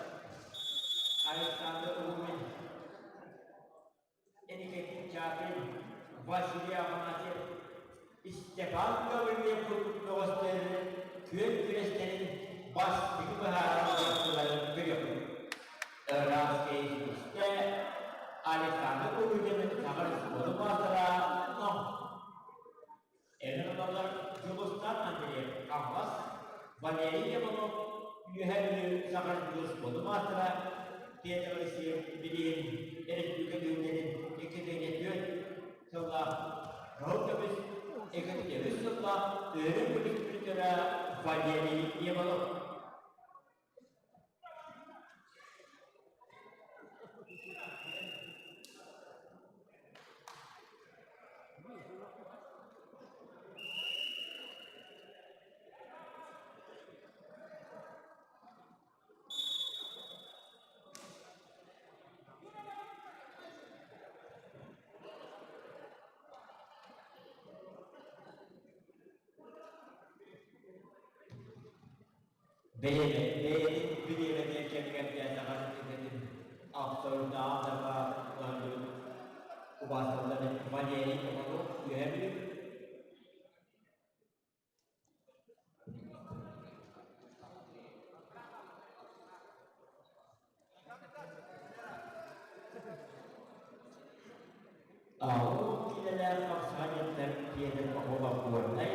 Александр Румин, Эникетин Чапин, Василий Афанасьев, Степан Гаврильев курдук бөҕөстөр күөн күрэстэрин бастакы быһаарар бырастыларын көрүөхпүт. Ыраас кэйиистэ Александр Румин саҥа спорт маастара Ном. Эдэр Дьулустан Андреев Хаҥалас, Валерий Иванов Үөһээ Бүлүү Саха спорт маастара Петр Алексеев билигин өрөспүүбүлүкэ түһүлгэтин 2004 сыллаах кыһыл көмүс. Экономист сыллаах өрө көтүппүттэрэ Валерий Иванов. Бэйэтин бириэмэтин кэмигэр саха ситимин абсолютно даҕа убаастабылларын Валерий Иванов үөһэ Бүлүү. Аҕыс киилэлээх хапсаҕайдьыттар Петр Попов Горнай,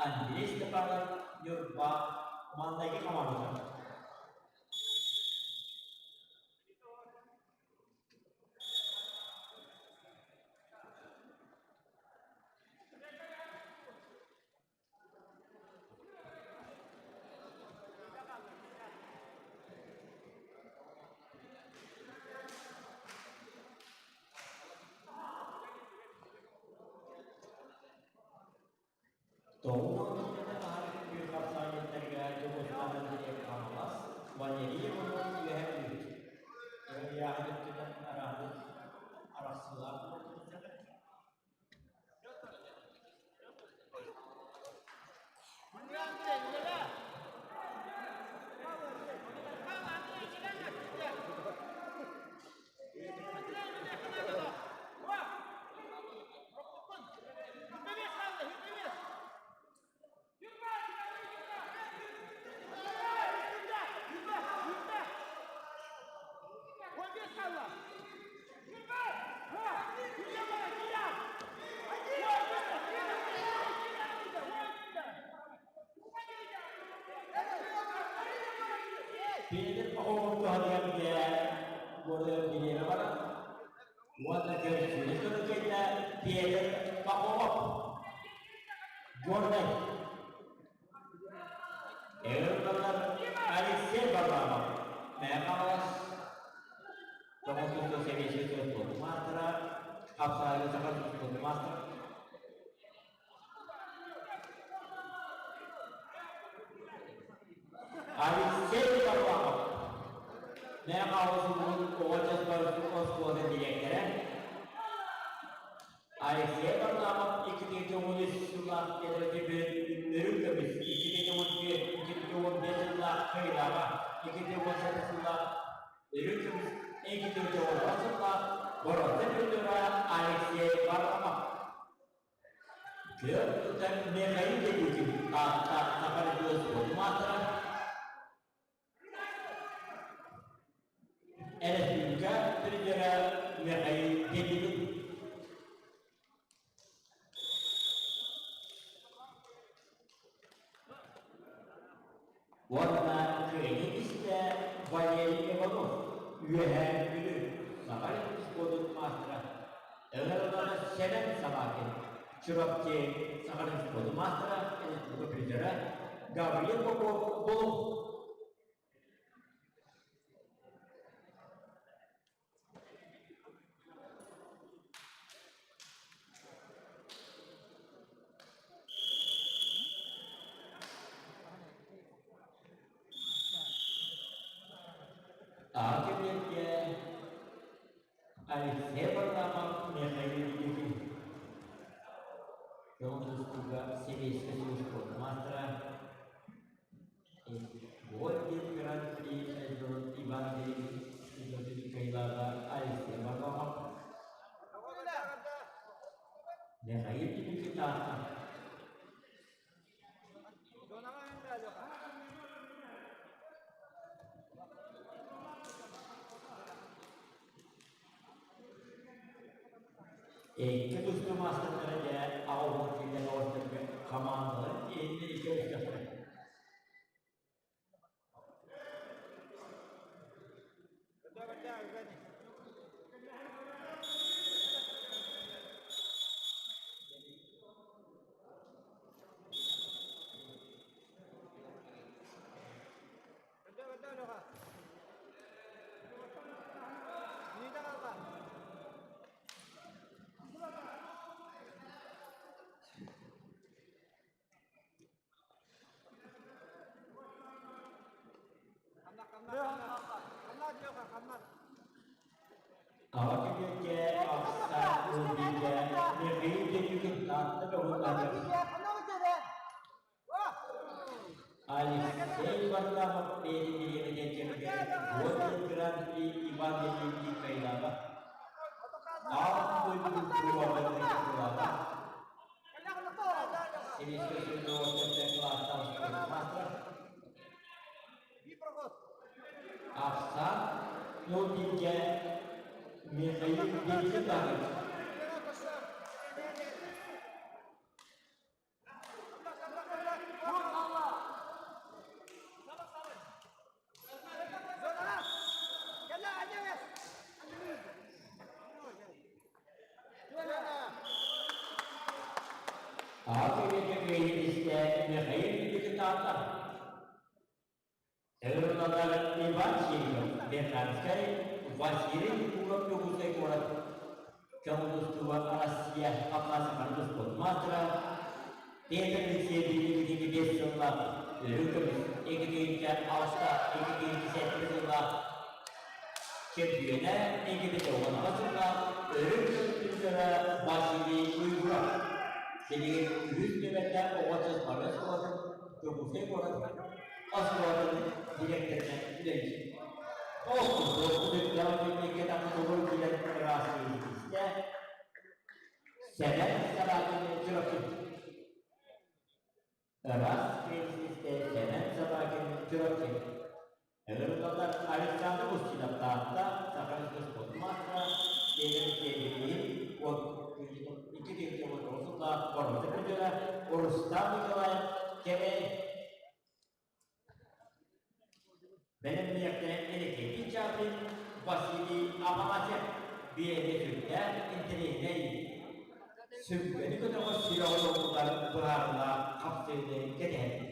Андрей Степанов Ньурба маҥнайгы хамаандата. Тоҕус аһары хапсаанньыттарга Дьокуускайтан Хаҥалас, Валерий Иванов үөһэ Бүлүү. Ыйааһын өттүнэн араһы арахсыылаах буолбуттар. Петр Пахомов туһатыгар билиэрэ баран уонна көрсүнэ көрүкэйдэ Петр Пахомов Горнай Эр Алексей Варламов Мэҥэ Хаҥалас Тоҕус тустуу сэбиэскэй спорт маастара, хапсаҕайга саха тустуутун маастара. Алексей Варламов Мэҥэ Хаҥалас улууһун оҕо оскуолатын дириэктэрэ. Алексей Варламов 2013 сыллаах Петр Үрүҥ көмүс, 2014, 2015 сыллаах Кыйдаҕа, 2017 сыллаах Үрүҥ көмүс, 2019 сыллаах Боронза призера Алексей Варламов. Күөх тутан Михаил Дедюкин Таатта Саха спорт маастара. Өрөспүүбүлүкэ призера Михаил Дедюкин. Уонна кыайыы истэ Валерий Иванов, Үөһээ Бүлүү, Саха спордун маастара, Ыҥырыллара Сэмэн Собакин, Чурапчы, Саха спордун маастара, республика призера Гаврил Попов Булуҥ. Аҕа кэмиэргэ Алексей Варламов Михаил Юрьевич Дьон тустууга Сэбиэскэй Союз спорт маастара Гвардия Гран-при Иван Михайлова Алексей Варламов Михаил Никитатов. Икки тустуу маастардара дьэ аҕа киллэр оҕустарга хамаандалар иннин икки устахтара. Варламов бэйэтин бириэмэтин кэмигэр Гвоздев Гран-при Иван Леонидович Кайлаба Аан дойду кубогын кыттыылааҕа Сэбиэскэй Союз кылаастаах маастара Ахсаан Нолдингэ Михаил Бекетович. Аҕа киһитэ Михаил Бекетович. Ырыалар Иван Симонов, Верханскай, Василий Никулов Дьокуускай куорат Коммунистуба Россия Абхаз спорт маастара Петр Алексеевич 25 сыллаах үрүҥ көмүс 2006 2007 сыллаах чемпиона 2016 сыллаах үрүҥ көмүс призера Василий Уйгуров билигин үһүс нүөмэрдээх оҕо спорт оскуолатын Дьокуускай куорат оскуолатын дириэктэринэн үлэлиир. Ол курдук, Үрдээх Күннүккэ толору киирэн ыраастыыр Сэмэн Собакин Чурапчы. Ыраас киирсистэ Сэмэн Собакин Чурапчы. Ыҥырыллаллар Александр Устинов Таатта, Саха спорт маастара, Петр Сергеев, 2019 сыллаах боруоса призера Рустам Николаев Кэбээйи. Бэлэмниэхтэрэ Энекети Чапин, Василий Афанасьев биэни сүрдээх интэриэһинэй сүргэни көтөҕөр сүрэҕи долгутар быһаарыылаах хапсыһыыны кэтэһэллэр.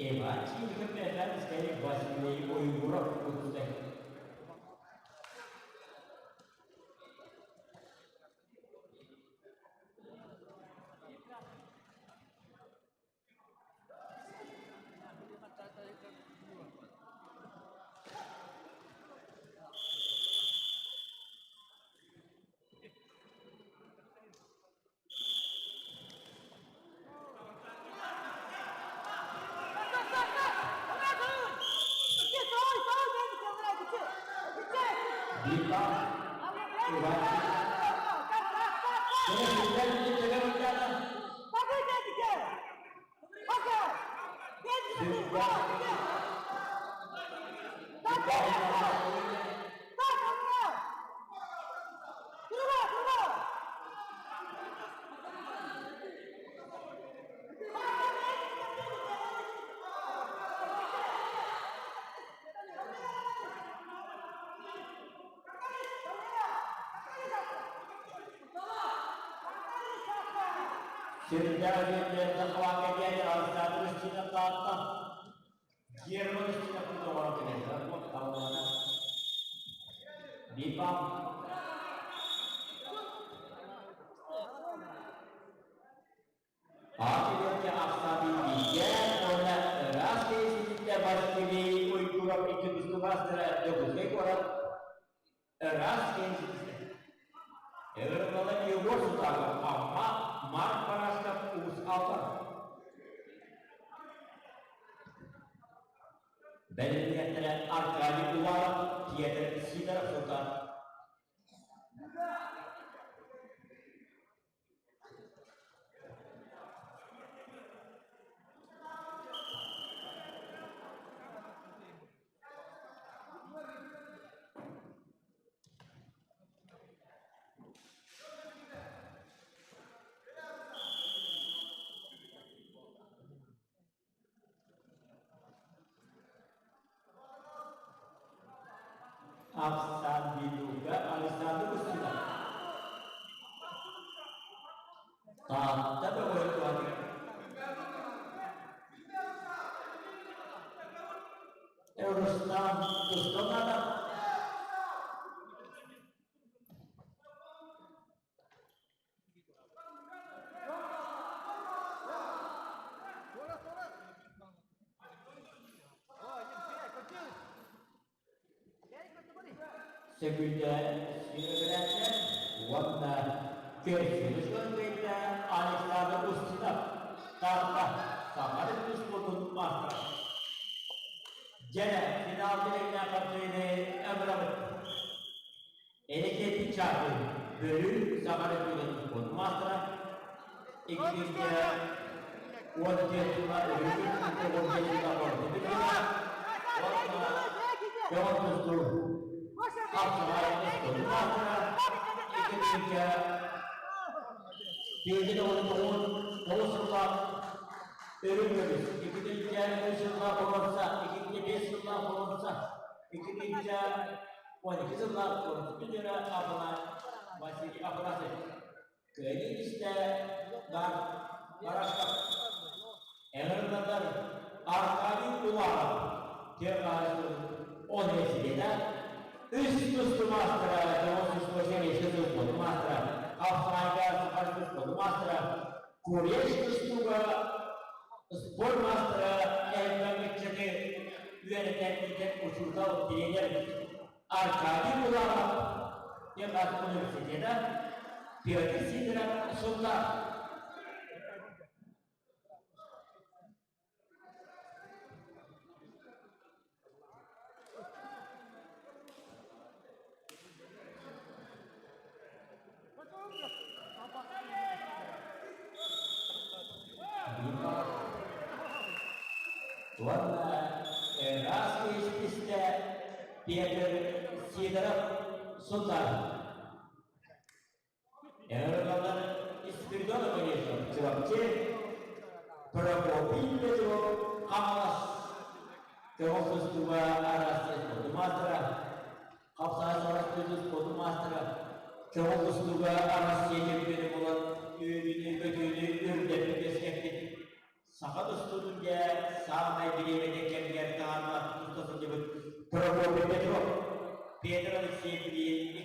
Иван Чириков Василий Уйгуров кутутай. Биир Иван Сүрдээх үөрүүлээх хабаакка диэн Александр Устинов Таатта Герман Устинов доҕоро кэлэллэр таллана Бипам Аат ахсаабын бииргэ уонна ыраас киһи Василий Уйгуров икки тустуу маастара Дьокуускай куорат ыраас киһи Ырыалала Егор Сутаков Амма Марк Барашков Уус Алдан Бэлэмниэхтэрэ Аркадий Уваров Петр Сидоров Султан Ахсаан Александр Устинов Таатта бөҕө Рустам Тустаманов Сөкүүндэ сүүрэкэлээтилэр уонна көрсүһүү кыайда Александр Устинов, Таатта, Саха Республикатын маастара. Дьэ, финалга тэҥнээх хапсыһыыны ыҥырабыт. Энергетик чааһы Бөлүү Саха Республикатын спордун маастара, 2014 сылга Өрүүкүн сылга уонна көҕүс тустуу хапсаҕай спордун маастара, 2009 сыллаах Өрүн көмүс, 2003 сыллаах боруонса, 2005 сыллаах боруонса, 2012 сыллаах боруонса Абына Василий Афанасьевич. Кыайыы истэ бар Барашков. Эҥэрдэр Аркадий Уларов тыа хаһаайыстыбатын университета үс тустуу маастара, тоҕус сэбиэскэй тустуу маастара, хапсаҕайга саха тустуу маастара, Куреш тустууга спорт маастара, элбэх ыччаты үөрэтэр иитэр учуутал, тренер Аркадий Уларов тыа университета Петр Сидоров Сунтаар. Уонна ыраас истэ Петр Сидоров Сунтаар. Эргалар Спиридонов Олесов Чурапчы, Прокопий Петров Хаҥалас, көҕүс тустууга Арассыыйа спордун маастара, хапсаҕай Арассыыйа спордун маастара, көҕүс тустууга Арассыыйа чемпиона буолан үөрүүнү-көтүүнү үрдэппит үөскэппит саха тустуутун дьэ саамай бириэмэтэ кэмигэр таһаарбат туста сылдьыбыт Прокопий Петров, Петр Алексеевич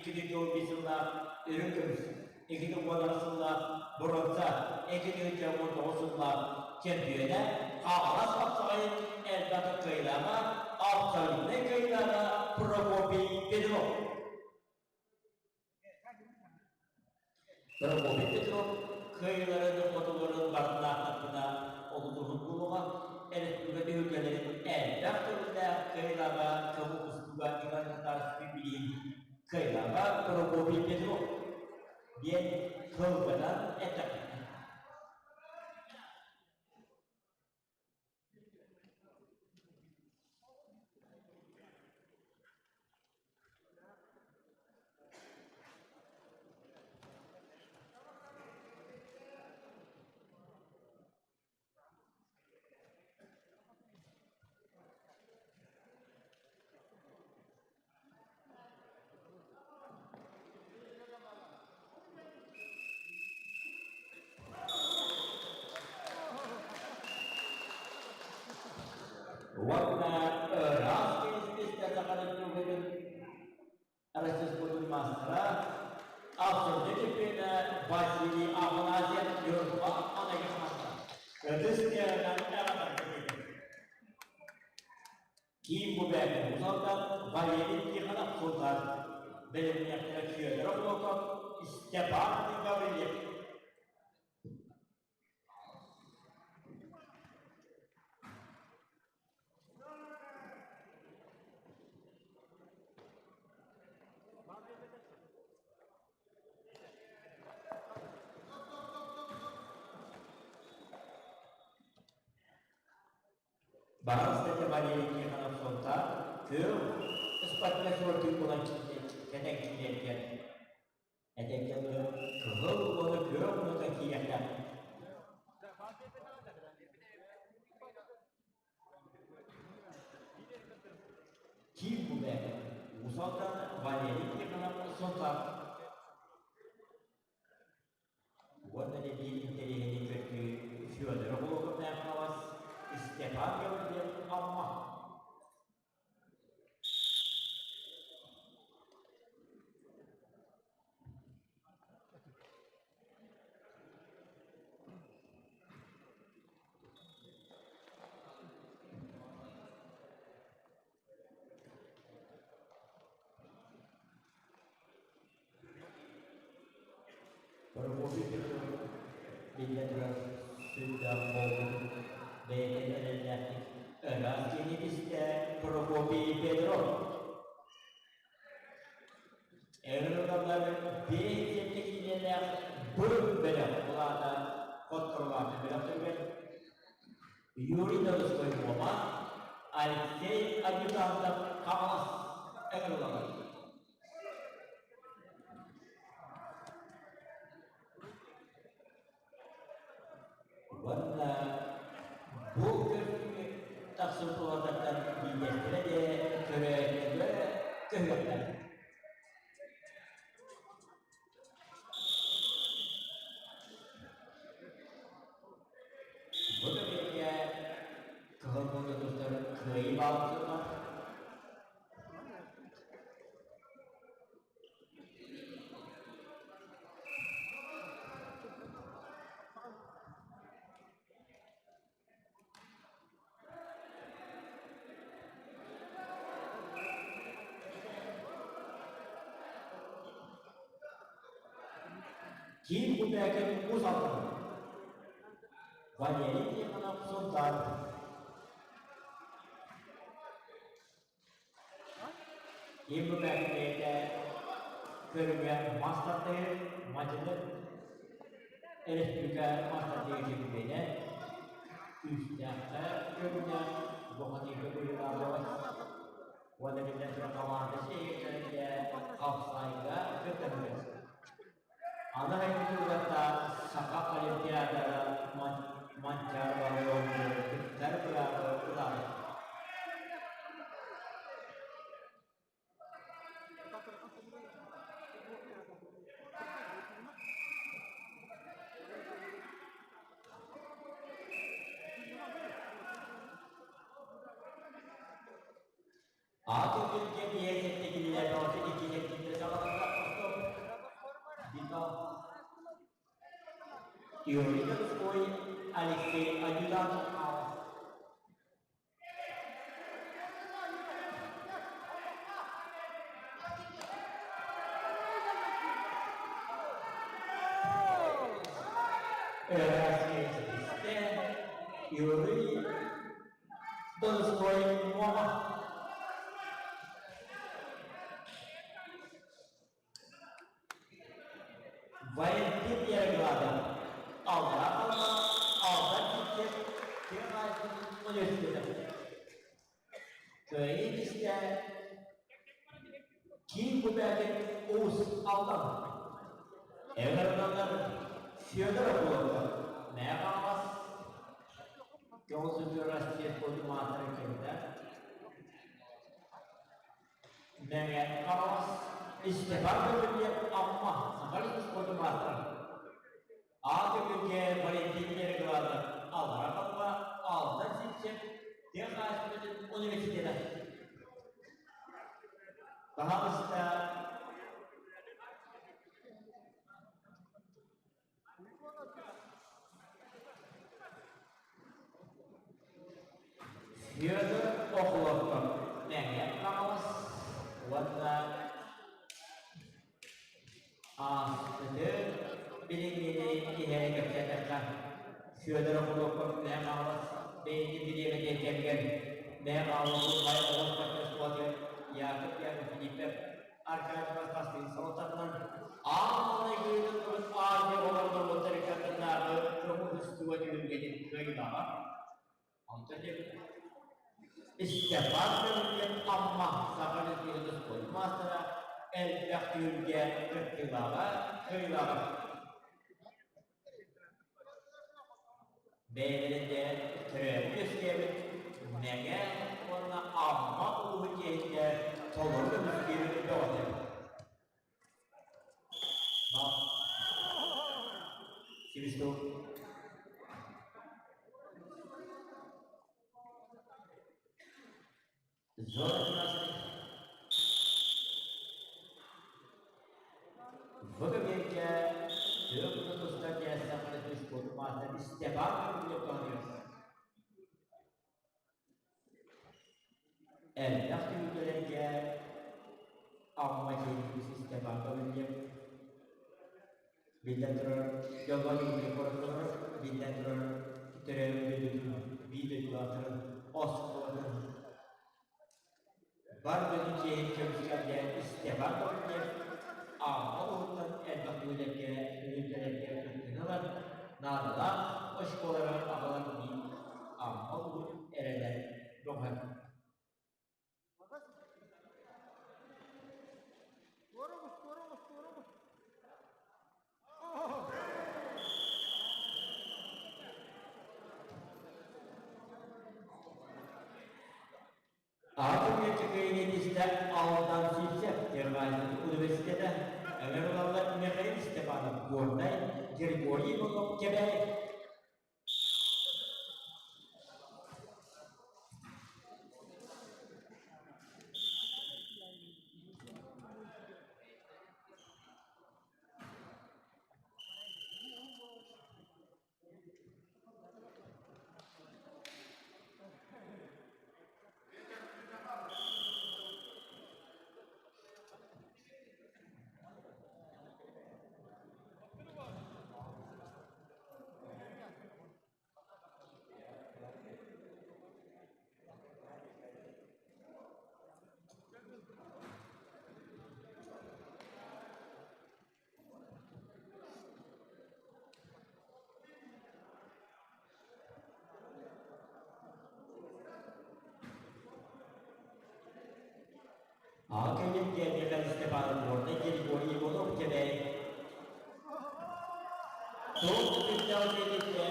2015 сыллаах үрүҥ көмүс, 2010 сыллаах боруонса, 2019 сыллаах чемпиона, Хаҥалас хапсаҕайын элбэх кыайыылааҕа, абсолютнай кыайыылааҕа Прокопий Петров. Прокопий Петров кыайыыларын хотуларын барытын олутуһун булуоҕа, республика түһүлгэлэрин элбэх төгүллээх кыайыылааҕа көҥүл устууга Иван Татарский билиин кыайыылааҕа Прокопий Петров диэн кылгатан эттэхпитинэ. Уонна ыраас кириспистэ сахалар түгэнин Российскай маастара, абсолютнай чемпиона Василий Афанасьев Ньурба аныгы маастара. Ытыс тыаһынан эҕэрдэлиибит. Киин губерния Мусалтан Валерий Тихонов Сунтаар бэлэмниэхтэрэ Федор Волков, Степан Гаврильев. Барыс Валерий Тихонов Сунтаар күөх ыспатка суортуй булан кэтэн киирэргэр этэргэ дылы кыһыл уону күөх уота киирэхтээх. Киин бу бэйэтэ Уус Алдан Валерий Тихонов Сунтаар Уонна да биир интэриэһинэй көрдүү Федор Волков Хаҥалас, Степан Гаврильев Амма. Бэйэтин эрэллээхтик ыраас кини истэ Прокопий Петров. Эрэллэр биэс киинэлээх быр бэлэх улаата хотторулаата бөлөхтөрүгэр Юрий Донской Муома, Алексей Адъютантов Хаҥалас ыҥырыллаллар. Уонна бу көрсүһүү тахсыбыт уолаттартан биирдэстэрэ де көрөөччүгэ көһүөхтэрэ. Бу кэмҥэ кыһыл муҥна тустар кыайыы баалсылар. Киин Кубээкин Уус Алдан. Валерий Тихонов Сунтаар. Киин Кубээкин бэйэтэ көрүҥэ мас тардыһыы, мадьыны өрөспүүбүлүкэ мас тардыһыы чөмпүйүөнэ, күүстээххэ көрүҥэ бухатыырга быһыылаах уонна биллэн турар хамаанда сиэйэктэргэ хапсаайга кыттарыгар. Аны хайдыылларда Саха Олимпиадара Манчаары оонньууларыгар кыттар быраабы ылаары. Аатын күнгэ биэс эттигинилэр бөҕөтүн икки кэрдиитэ саҕаланна охтон Бика Юрий Донской Алексей Адъютантов Өрөөсү Юрий Донской Муома. Валентин Яроглазов Аллара Халыма Алдан Ситсев тыа хаһаайыстыбатын университета. Кыайыы кистэ Киин Кубээкин Уус Алдан. Эвертоннар Федоров буолла. Мэҥэ Хаҥалас Көҕүс Россия спордун маастарын кэллэ. Мэҥэ Хаҥалас Степан Гаврильев Амма Саха спордун маастара. А төгүлгэ Валентин Яроглазов Аллара Халыма Алдан Сивцев тыа хаһаайыстыбатын университета. Пожалуйста, Федор Охлопков Мэҥэ Хаҥалас уонна Ааспыты билиҥҥини иһэрэ кэпсээтэххэ, Федор Охлопков Мэҥэ Хаҥалас бэйэтин бириэмэтигэр кэмигэр Мэҥэ Хаҥалас Улбай оҕо спортшколатыгар Яков Яков Филиппов Аркадий Хастыын салалтатынан аан маҥнайгы ыытыллыбыт Азия оҕолорун норуоттарын кыттыннааҕы көҥүл тустууга түһүлгэтин кыайыылааҕа. Онтон Степан Гаврильев Амма Саха Республикатын спорт маастара элбэх түһүлгэ кыттыылааҕа, кыайыылааҕа. Бэйэлэрин де төрөөбүт-үөскээбит Мэҥэ уонна Амма улууһун дьиэһитэ толору көмүскүүр бөҕөтө. Свисток. Зона красных. Выговерке тыа тустар диэсэххэ спорт маастар Степан Гаврильев тоһуйар. Элбэх түмүктэргэ Амма киһи Степан Гаврильев биллэн турар, дьоҥҥо куораттанар, биллэн турар. төрөөбүт дойдутун биир дойдулаахтарын оскуолатын бар дьонун чиэһин көмүскэлгэ Степан Гаврильев Амма уһуттан элбэх үлэлэргэ үлэлэргэ кыттыыны ылан, наадалаах оскуолалары аҕалан биир Амма улуун эрэлэ бөҕө. Аҕа Кыайыытыста Алдан Сивцев Германия университета ыҥырылаллар Михаил Степанов Горнай, Григорий Иванов Кэбээйи. Аҕа кэлин Михаил Степанов уонна Григорий Иванов Кэбээйи Туох да күүстээх үлэлииргэ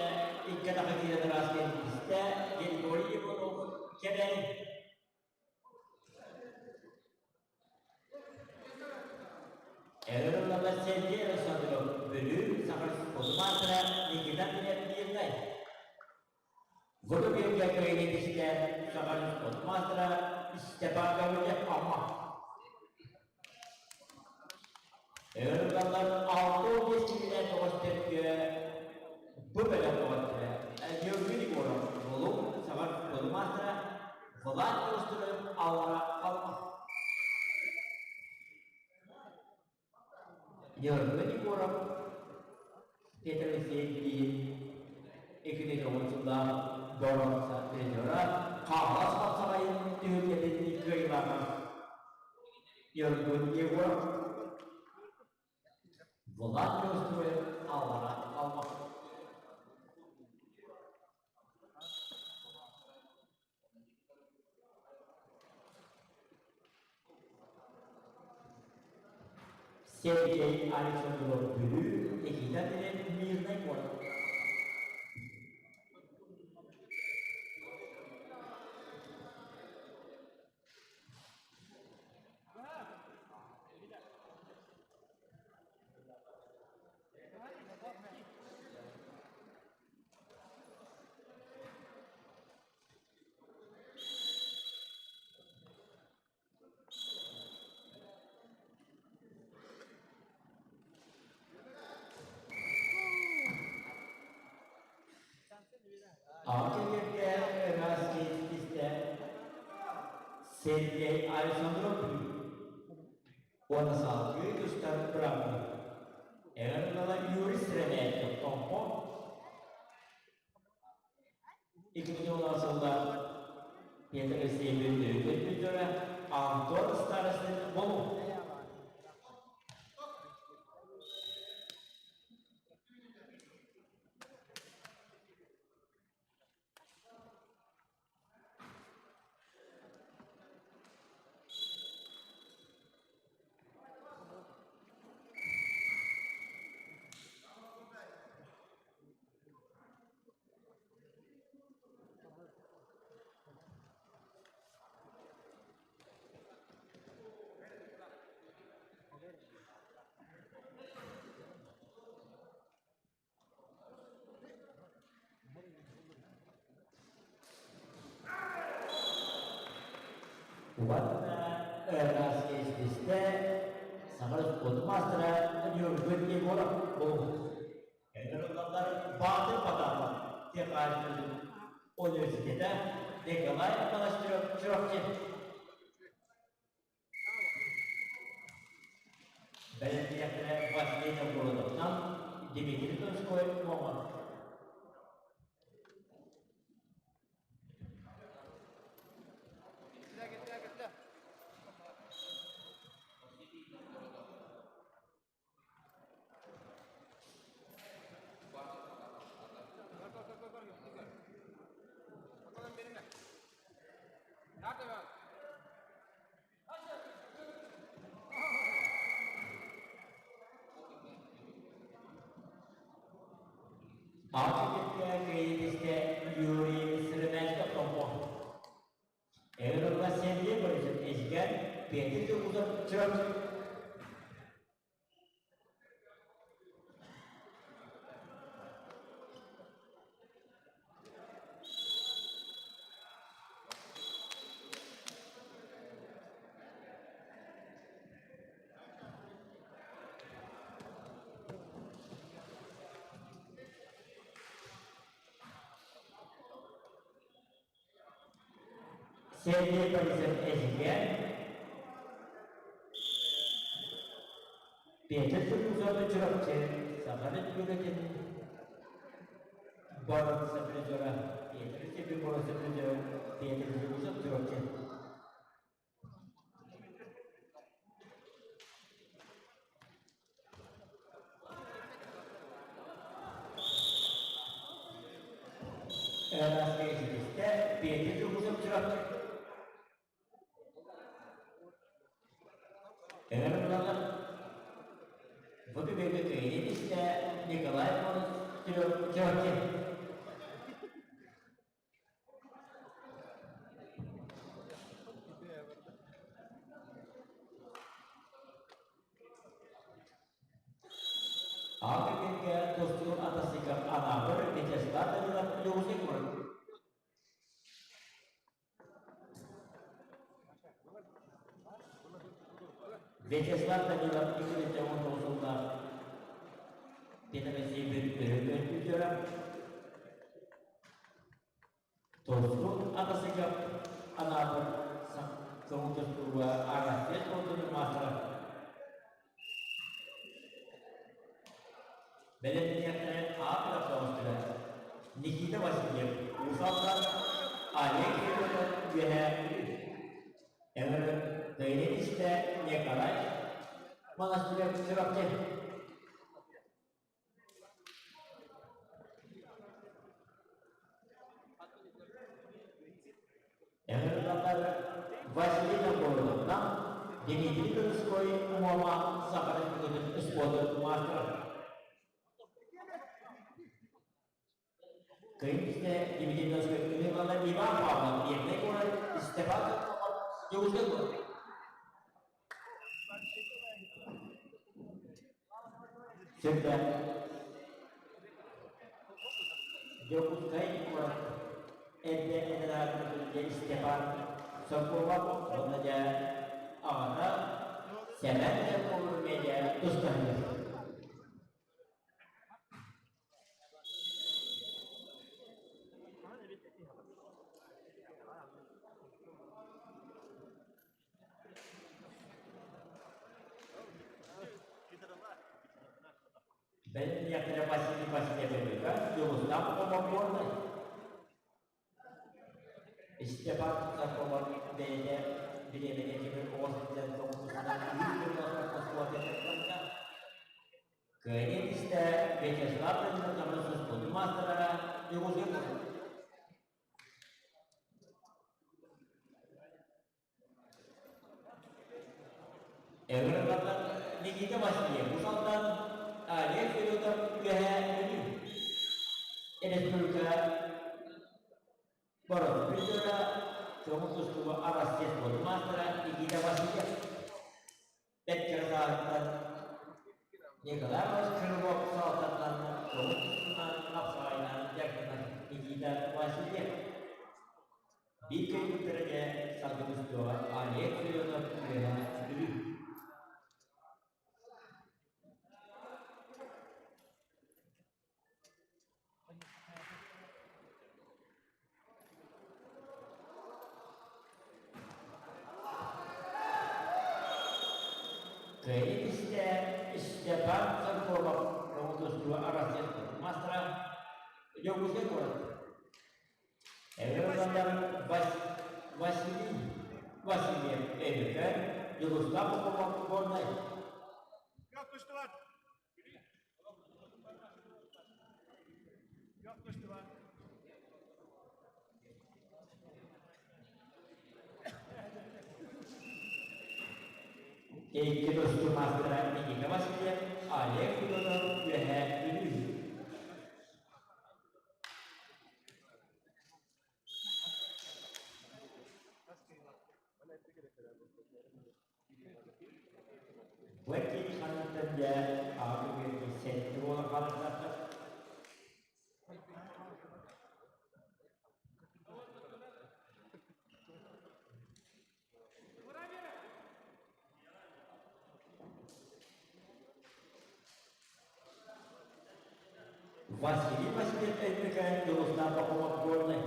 икки атаҕа киирэн ыраас кэлбистэ Григорий Иванов Кэбээйи Эрэл Сергей Александров Бүлүү Саха спортмаастара Никита Мирнай Владимир Кирилловичка Саха спортмаастара Степан Гаврильев Амма Эрэл 65 киилэ көҕүстэргэ бу бэлэх көҕүстэрэ Георгий Егоров Булуҥ Саха спортмаастара Влад Неустроев Аллара Халыма Георгий Егоров Петр Алексеевич 2009 сыллаах боруонса тренера Хаҥалас хапсаҕайын түһүлгэтин кыайыылааҕа Георгий Егоров Влад Неустроев Аллара Халыма. Сергей Александров Бүлүү Никита Пилин Мирнай куорат. Аҕа кэлиэргэ ыраас киһи Сергей Александров уонна салгыы тустар быраабы. Эр ыала Юрий Стрелецкий Томпо 2010 сылга Петр Алексеевич төрүт Антон Старостин буолуо. Уонна ыраас киэстистэ саҥа спорт маастара Ньургун Егоров буолбут. Ыҥырыллаллар Баатыр Потапов техническэй университета Николай Монастырев Чурапчы. Бэлэмниэхтэрэ Василий Новгородовтан Дмитрий Донской Муома. Сергей Борисов Эдьигээн, Петр Сургузов Чурапчы, Саха Республикатын боруонса призера, Петр Сергей боруонса призера, Петр Сургузов Чурапчы. Ыраас Петя Тургутов Чурапчы. Ыҥырыллаллар. Бу түгэҥҥэ кыайыы истэ Николай Чурапчы. Аҕа кэргэ тустуу атасыгар Анаабыр Вячеслав Данилов Дьокуускай куорат. Вячеслав Данилов 2019 сыллаах Петросибир өрөмүөннүүтүрэ Тостук атасыгар Анаабыр көҥүл тустууга Арассыыйа спордун маастара. Бэлэмнэниэхтэрин аат оҕустара Никита Васильев, Уус Алдан, Олег Федотов, Үөһээ Бүлүү. Эҥэрин Тайрин истэ Николай Монастырев Чурапчы. Эҥэрдэлэр Василий Новгородовна, Дмитрий Донской Муома Саха Республикатын спордун маастара. Кыйын истэ Дмитрий Донской Иван Иван Павлов Мирнэй куорат Степан Дьокуускай куорат. Сүрдээх Дьокуускай куорат эрдэ эдэр Степан Соколов уонна дьэ аҕата Сэмэн Соколов медиа тустаһыгар. Бэлэмниэхтэрэ Василий Васильевичка Дьулустаах Бокуоннай. Степан Соколов бэйэтэ бириэмэтэ тимир оҕо сылдьан тоҕусунан үүт Москваҕа Кыайыы истэ Вячеслав Данилович суспутун маастара Дьокуускай куорат. Эҥэр Никита Васильев Уус Алдан, Олег Федотов Үөһээ Бүлүү. Республика Боротун призера, көҥүл тустууга Арассыыйа спордун маастара Никита Васильев. Бэрт кыра сааһыттан Николай Иванович Крылов салалтатынан көҥүл тустуунан хапсаҕайынан дьарыктанар Никита Васильев. Биир кэлбиттэргэ салгын устуоҕа Олег Федотов Үөһээ Бүлүү. Кыайыы истэ Степан Царков Роботустуга Арассыыйа маастара Дьокуускай куорат. Эбэм Василий Васильев Өймөкөөн Дьулустаах Попов Горнай. Икки тустуу маастара Никита Васильев, Олег Федотов Үөһээ Бүлүү. Бу эркини ханыттан дьэ аҕа күҥҥэ сэттэ буолан хаалыахтаахтар. Василий Васильев Өймөкөөн Дьулустаах Пахомов Горнай.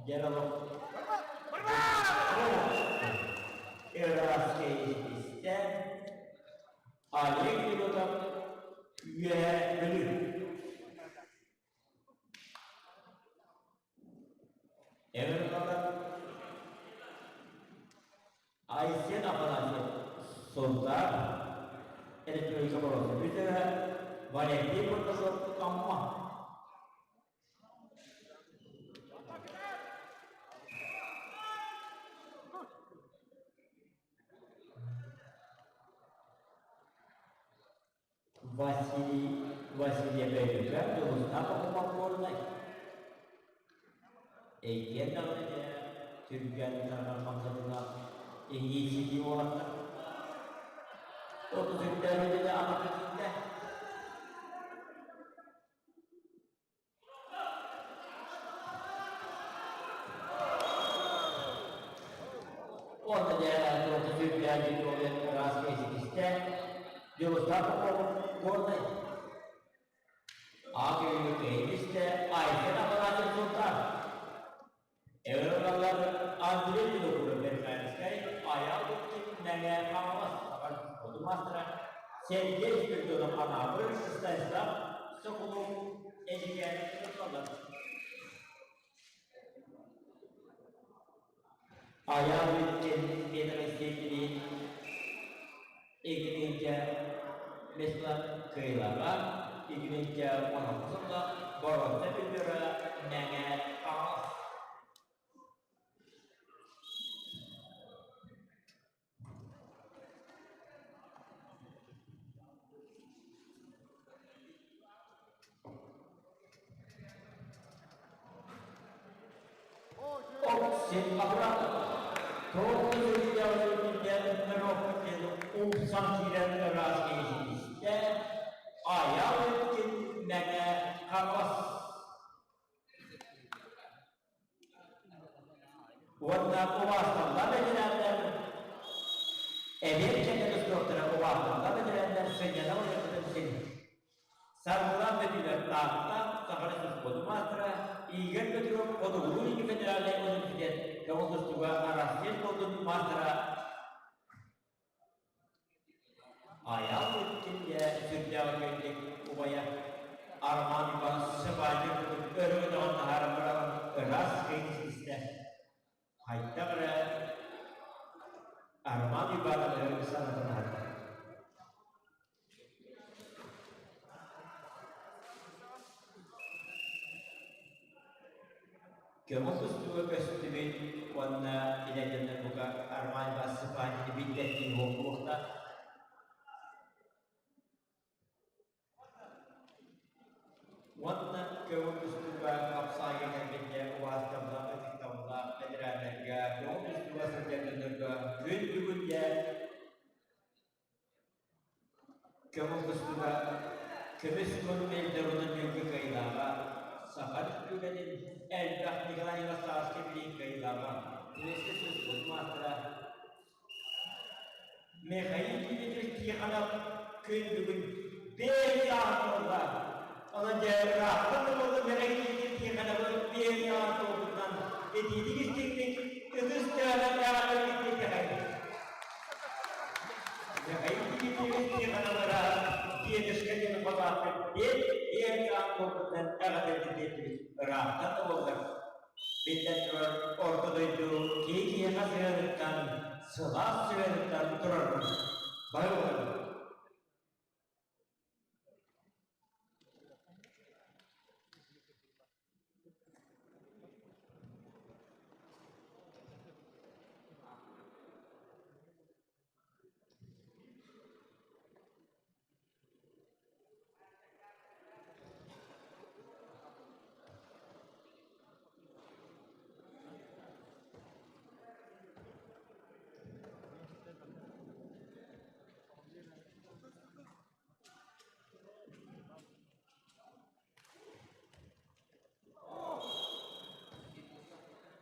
Дьэ, Ыраас истэ Олег Федотов Үөһээ Бүлүү. Эврикалар Айсен Афанасьев Сунтаар Республика Боруоса бүтэрэ Валентин Бурнашов Амма. Василий Васильев Өймөкөөн Дьулустаах Оһумаппуорунай Эйиэн даҕаны дьэ түргэн тарҕан хамсатыылаах иһии уолаттар 33 үлэ амарда киирдэ. Уонна дьэ 33 дьиҥ ыраас киһи Дьулустаах Попов Горнай Аакыйыны кыайбыстэ Айсен Афанасьев Султан Эвролар Андрей Винокуров Верхоянскай Айаал Уткин Мэҥэ Хаҥалас Хоту маастара Сергей Спиридонов Анаабыр Станислав Соколов Эдьигээн Соколов Айаал Уткин Петр Иккитинчэ Беслан Кыылаҕа, иккитинчэ Оноһосуҥҥа боруоста бүллүрэ Мэҥэ Хаҥалас. Оксин абырата. Тоҕус ырыа умсан киирэн ыраас киһи истэ, айал өттүн Мэҥэ Хаҥалас. Уонна убаасталлар бэтэрээннэр, эдэр кэннэ тустуохтара убаасталлар бэтэрээннэр сынньана олорбутун син. Саргылаах Бөтүлэр Таатта Саха Республикатын маастара Игорь Петров Хотугулуу-Илиҥҥи федеральнай университет көҥүл тустууга Арассыыйа спордун маастара Айаал Путин сүрдээх үчүгэйдик убайа Арман Иванович Сыбаайа курдук өрө көтөҕөн таһааран баран ыраас кыайыы ситистэ. Хайдах эрэ Арман Ивановиһы санатан аһарда. Көҥүл тустууга көстүбүт уонна илэ бука Арман Бассыпанины билбэттии буолуохтаах. Уонна көҥүл тустууга хапсаайга кэлбитэ убаастабыллаах ытыктабыллаах бэтэрээннэргэ, көҥүл тустууга сылдьар дьоннорго күн бүгүн дьэ Көҥүл тустууга көмүс мэлдьи ньүргү кыайыылааҕа, Саха Республикатын элбэх Николай Ярославский билиин кыайыылааҕа, Советскай Союз маастара Михаил Дмитриевич Тихонов күн бүгүн биэс туолла. Онон дьэ ыраахтан да буолла Михаил Дмитриевич Тихоновы 5 туолбутунан итиитик истиҥник ытыс тыаһынан эҕэрдэлиибит. Михаил Дмитриевич Тихоновара дедушка диэн холооппут 5 туолбутунан эҕэрдэлиибит. Ыраахтан да буоллар биллэн турар, орто дойду киһи киһиэхэ сыһыаныттан, сылаас сыһыаныттан турарбын бары буолабын.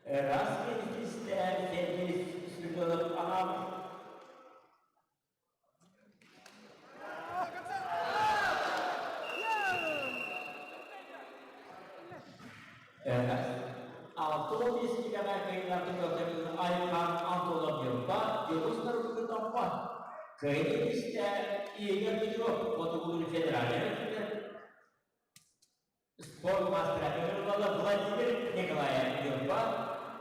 Раз истэ Сергей Спиридонов анаабыт. 65 киилэҕэ кыайыылаахтык ылтарыыны Айхан Антонов Ньурба, Дьулус Нарукин Томпо. Кыайыы истэ Игорь Петров Хотугулуу федеральнай өттүгэр спорт маастара ыҥырыллаллар Владимир Николаев Ньурба,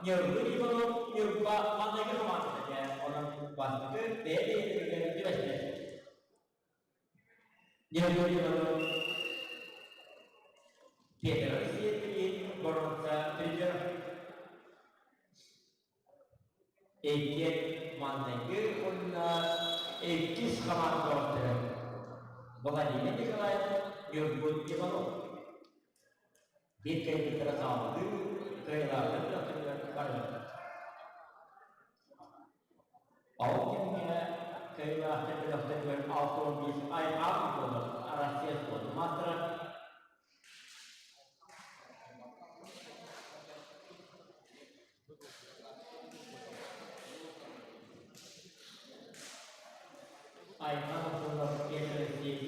Ньургун Иванов Ньурба маҥнайгы хамаандата этэ. Онон бастакы бэйэ-бэйэлэригэр түбэстилэр. Ньургун Иванов Петр Алексеевич боруонса призер. Иккиэн маҥнайгы уонна иккис хамаанда бөҕөттөрө Владимир Николаев, Ньургун Иванов. Биир кэлбиттэрэ саҕалыы кыайыылаахтар бөлөхтөрүгэр барыахтара. Ол кэмҥэ кыайыылаахтар бөлөхтөрүгэр 65 айхал буолар Россия спордун маастара Аймах ортолоох Россия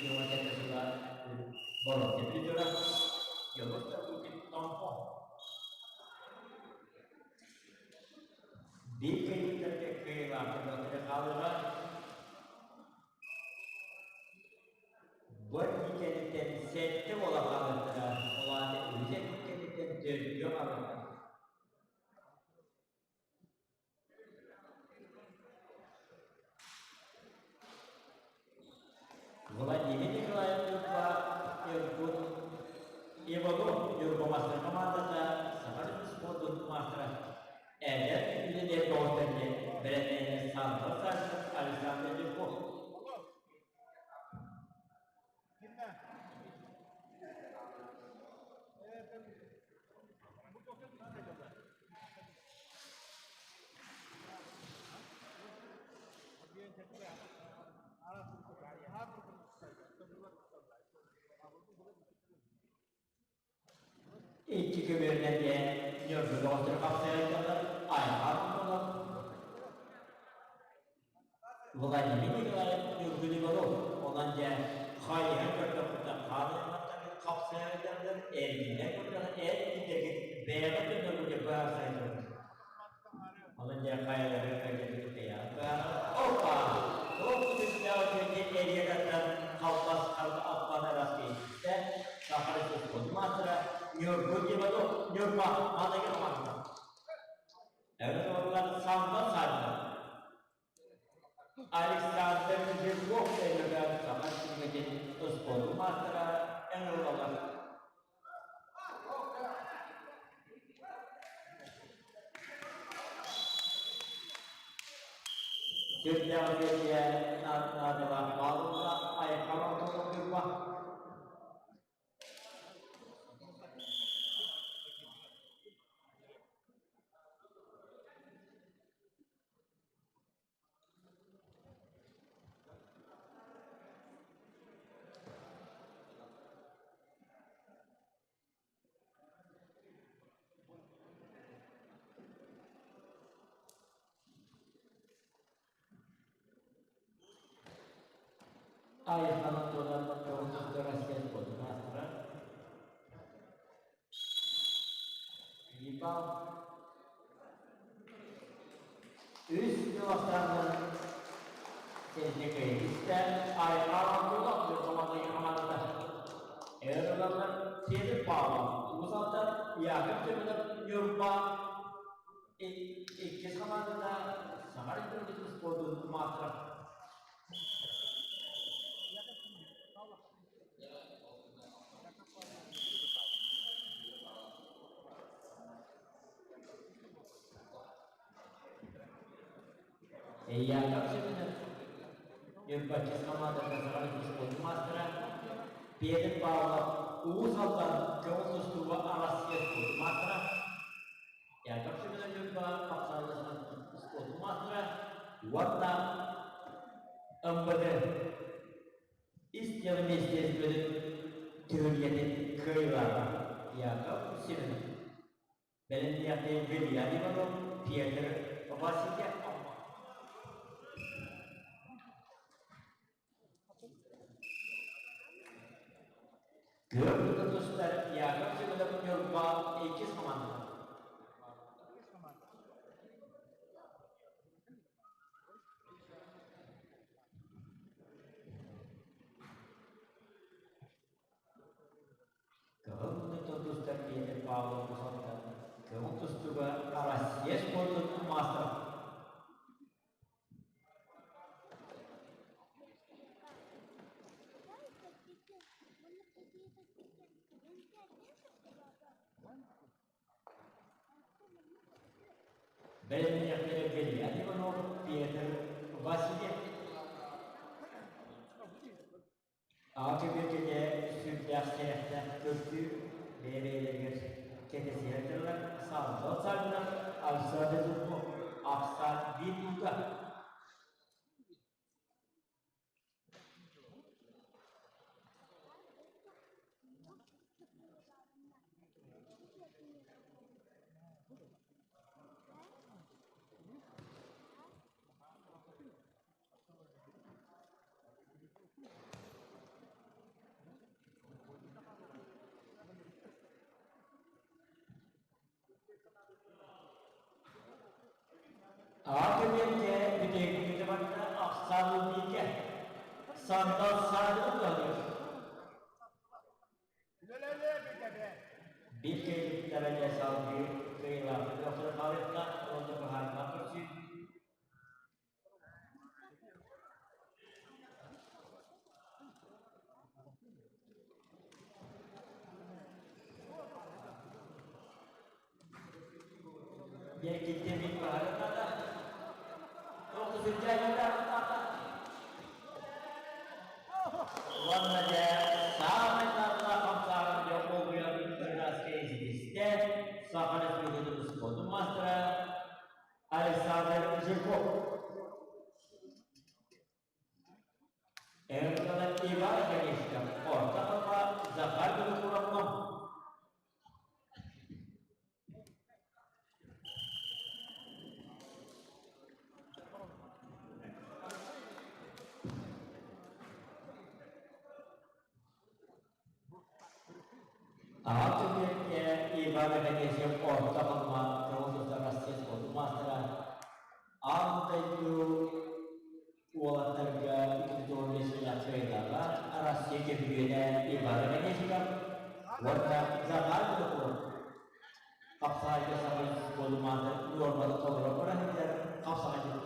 километрга боруонса призера Дьулус Тарбукин Томпо. Биир кыайыыттарга кыайыылаахтар бөлөхтөрө хаалыаҕа. Бу кэнниттэн сэттэ уола хаалыахтара, ол аата үһүс эргин кэнниттэн төрдүө хаалыахтара. Владимир Николаев Ньурба Иркут Иванов Ньурба мастер командата Саха спордун маастара эдэр үлэлиир бөҕөстөргө бэлэмнэнэр Сандал Сарсов Александр Левков. Икки көбүөрүнэн диэн Ньургу бөҕөстөрү хапсыйаллар айхал буолар. Владимир Николаев Ньургун Иванов онон дьэ хайыһан көрдөхпүтүнэ хаалыҥнаттан хапсыйаллар эргинэн көрдөҕүнэ эр киирдэргит бэйэҕит дьонноргут быһаарсайдылар. Онон дьэ хайалары кэлбит Опа! Туох күтүрдээх үчүгэйдик эрийэ тардан халбас харда аппан ыраас киһиттэ Саха Республикатын маастара Ньургун Иванов Ньурба маныгы хамаанда. Эбэтэр Самбан Сарда Александр Жирков өймөкөөн Саха Республикатын спордун маастара ыҥырыллаллар. Сүрдээх үчүгэйгэ наадалаах бааллар айхал оҥорбуппа. Айхан тула тоҕус Россия спортмастера Ипал үс килограммын сэргэкэйдистэ Айхал Абдуллов хамаандата. Эр ыланнар Федор Павлов, Уус Алдан, Яков Семенов Ньурба иккис хамаандата Саха Республикатын спордун маастара. Яков Семенов Ньурбаччы хамаандата Саха Республикатын маастара Петр Павлов Уус Алдан көҥүл тустууга Арассыыйа спордун маастара Яков Семенов Ньурба хапсаҕайдаһан спордун маастара уонна МВД Ис дьыала министиэристибэтин түһүлгэтин кыайыылааҕа Яков Семенов бэлэмниэхтээх Вильям Иванов, Петр Васильев Күөх тустар Яков Семенов Ньурба иккис хамаандата. Бэлэмниэхтэрэ Вильям Иванов, Петр Васильев. Аҕа көбүөкэтэ сүрдээх сэрэхтээх көрсүү бэйэ-бэйэлэригэр кэтэсиһэр дьоннор Сандал Саввинов, Александр Зубков, Ахсаан Витюга. Аҕа кэмиэргэ бүтэйбит барда ахсаан ылбыыка сандал саадын туһаныыр. Биир кыайбыттара дьэ салгыы кыайыылаахтык охсор хаалыахтаах уонна быһаарыылаах көрсүү. Диэкиттэн мин баһарыната, туох да сүрдээҕин Уонна дьэ саамай наадалаах хамсааһын дьэ олуйан Ырааскай ситистэ Саха Республикатын спордун маастара Александр Жирков. Эрдана Иван Конечников орто халба Захар Винокуровна. Аҕа түмүккэ Иван Афанасьев орто халыма тоҕус Россия спордун маастара аан дойду уолаттарга 295 кыайыылааҕа Россия чөмпүйүөнэ Иван Афанасьев уонна Захар Винокуров хапсаҕайга саҥа спордун маастар нуорманы толорон баран иһэр хапсаҕайдьыт.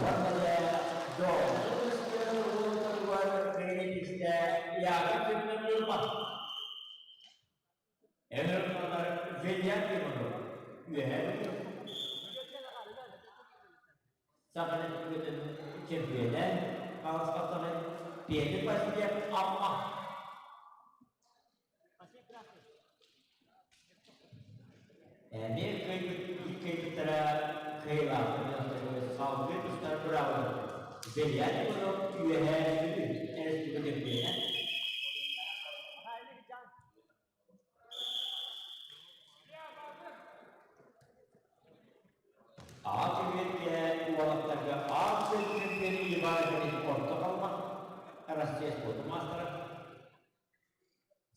Уонна дьэ Эр Вильям Иванов Үөһээ Бүлүү Саха Республикатын чемпионэ Хаҥалас Петр Васильев Амма. Эмиэ кыайбыт биир кыайбыттара кыайыылаахтар салгыы тустар быраабын Вильям Иванов Үөһээ Бүлүү Республика чемпионэ. Аҕа түмүккэ уолаттарга аан дойду Иван Иванович орто халыма Россия спордун маастара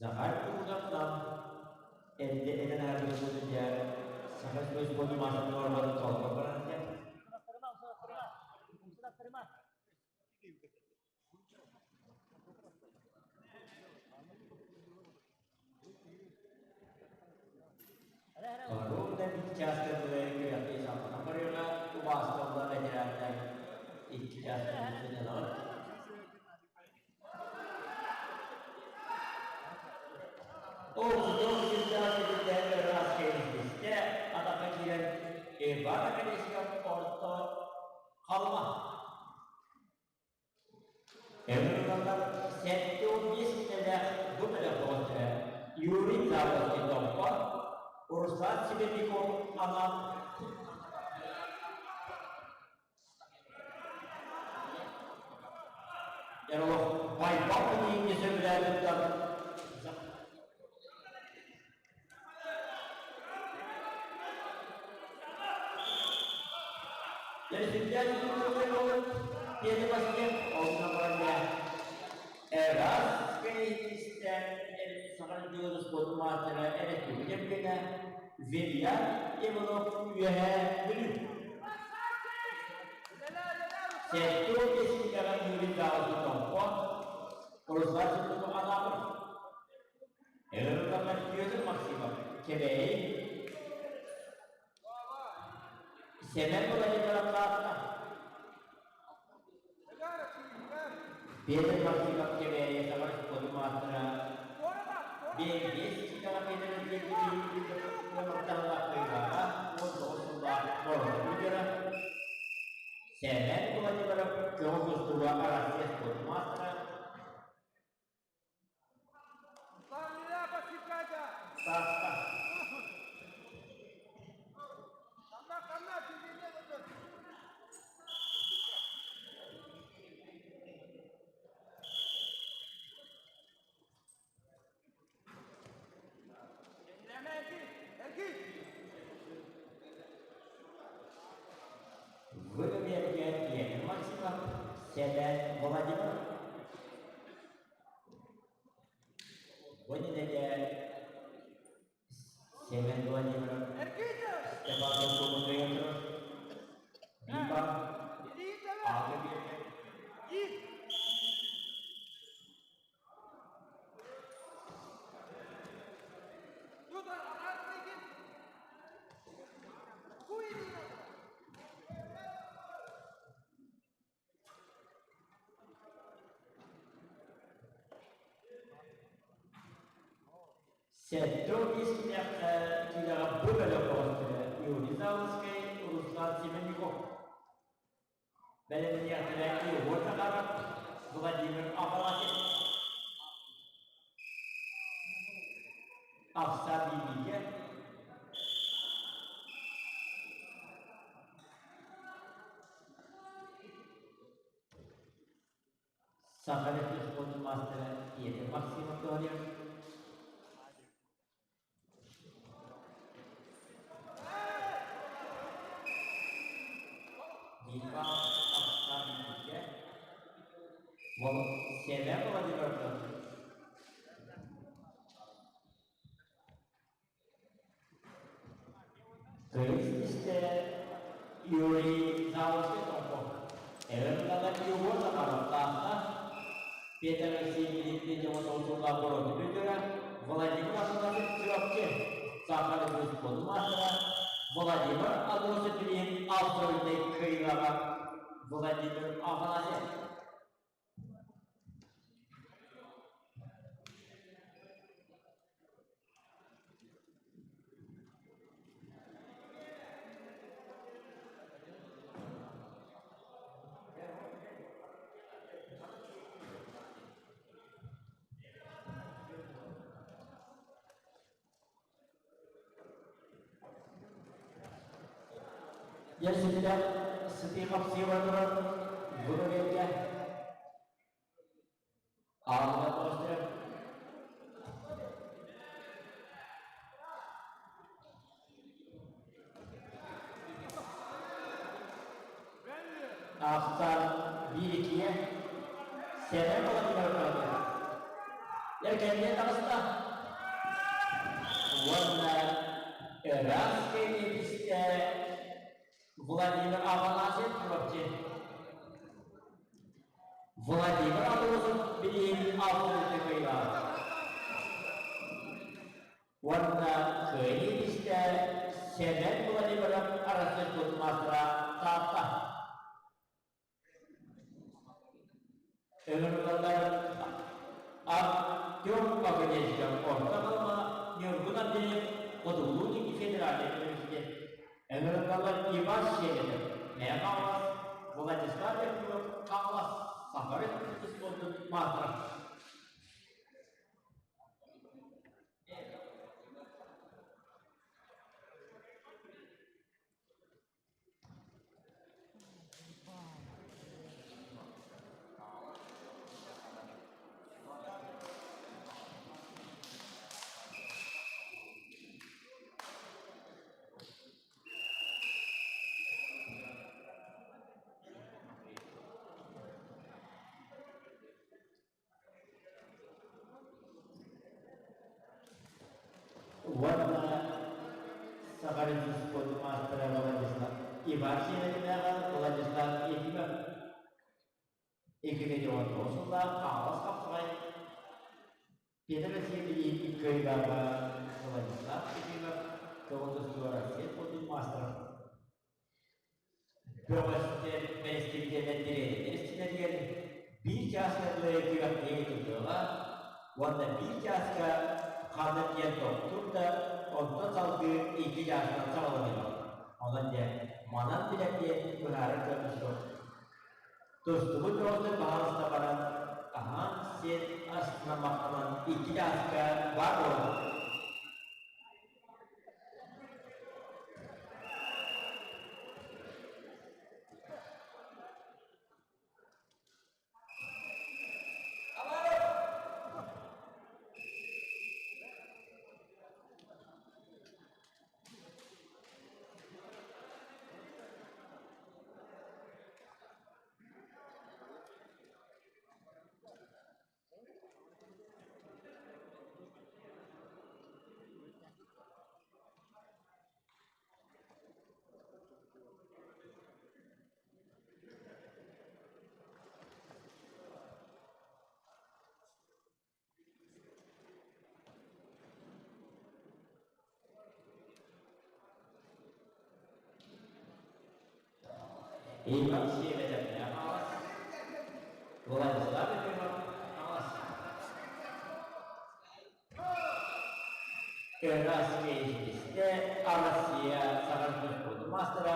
Захар Курдовтан эрдэ этэн аһарбыт дьэ Саха спордун маастарын нуорматын толорон баран дьэ Ровно биир чааска дылы күрэхтэһии салҕанан барыаҕа, убаасталлар ветераннар икки чааска сынньанаҕыт. Ол сирдээх сирдэ ыраас кэлистэ, атахха киирэн Иван Оконешников орто халыма. Ыҥырыллар 75 миэтэрэлээх бу бөлөх доҕотторо Юрий Заболоцкий Томпо, Руслан Сибиряков Анал Эролов Байбал Книги сөбүлээн туттар. Петр Васильев онно баран Эраскай истэн Саха дьылын спорт маастара эрэтиһин Вильям Иванов Үөһээ Бүлүү. 75 киилэҕэ Юрий Даҕасы Томпо, Руслан Сутуков Анаабыр, Эрэллэр Петр Максимов Кэбээйи, Сэмэн Владимиров Таатта, Петр Максимов Кэбээйи Саха спорт маастара 5 киилэҕэ Петр Алексеевич 19 сыллаах боруода призера, Сэмэн Владимиров Көҕүс устууга Арассыйа спорт маастара, Таатта. Выберге Елена Максимов, Сэмэн Владимиров. Бу Семен Владимиров, Степан Кумутуев, Биба, Ага 75 киилэҕэ бу бөлөх оҕустара Юрий Залыцкай, Руслан Семенников. Бэлэмниэхтэрэ Егор Захаров, Владимир Афанасьев. Ахса биибигэ Саха спортун маастара Петр Максимов говорит. Дипа Ахса биибигэ Семен Владимиров. Кыыс Юрий Заловский Томпо. Эвер Егор Захаров Таатта, Петр Алексеевич Дмитриев Обороны призера, Владимир Афанасьев Чурапчы, Саха спорт маастара, Владимир Адросов Ильин Австралиядай кыайыылааҕа Владимир Афанасьев. Дьэ сүрдээх сытыы хапсыыга турар бу бэлиэгэ Аалла Костя. Ахсаан 1-2-ге Сэмэн Владимиров Эркэннэ таҕыста. Уонна ыраас кэннитистэ Владимир Афанасьев Чурапчы. Владимир Адросов билигин алтынчы кыайыылаах. Уонна кыайыы истэ Сэмэн Владимиров Арассыыйа маастара Таатта. Ыҥырыллар Артем Павловичка Орто Халыма Ньургун Андреев Хотугулуу федеральнай университет. Ыҥырыллар Иван Щебетов Мэҥэ Хаҥалас, Владислав Якимов Хаҥалас Саха Республикатын спордун маастара. уонна Саха спорт маастара Владислав Иван Сиэнэтинээҕи Владислав Ефимов 2019 сыллаах Хаҥалас хапсаҕай Петр Васильевич кыайыылааҕа Владислав Ефимов көҕүл тустууга Россия спордун маастара Бөҕөстөр бэрэстэбиитэллэр тириэньэрдэр истилэригэр биир чааска дылы күрэхтэһии ыытыллыаҕа уонна биир чааска ханна тиийэн тохтуур да, онтон салгыы икки чаастан саҕаланыаҕа. Онон дьэ, манан билэр диэн быһаарар кыах суох. Тустубут бөҕөстөр баһаалыста баран, аһаан-сиэн астына махтанан икки чааска баар буолаллар. Иван сиэбэтэрдээх аҕас, Владислав Ефимов аҕас. Ыраас киһитистэ Россия саҥа спордун маастара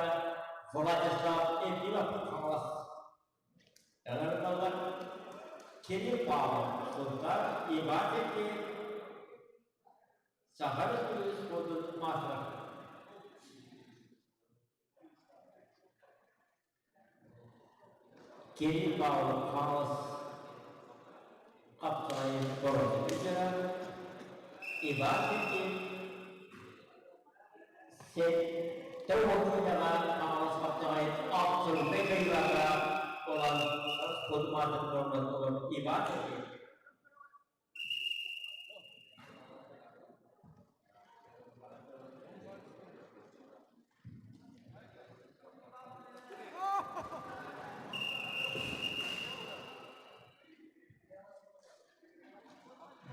Владислав Ефимов Хаҥалас. Ыҥырыллаллар Кирилл Павлов Сунтаар Иван Сергеев Саха Республикатын спордун маастара. Кирилл Павлов Хаҥалас хапсаҕайын боруонса призера Иван Сергеев сэттэ уон киилэҕэ Хаҥалас хапсаҕайын абсолютнай кыайыылааҕа буолан спорт маастарын Иван Сергеев.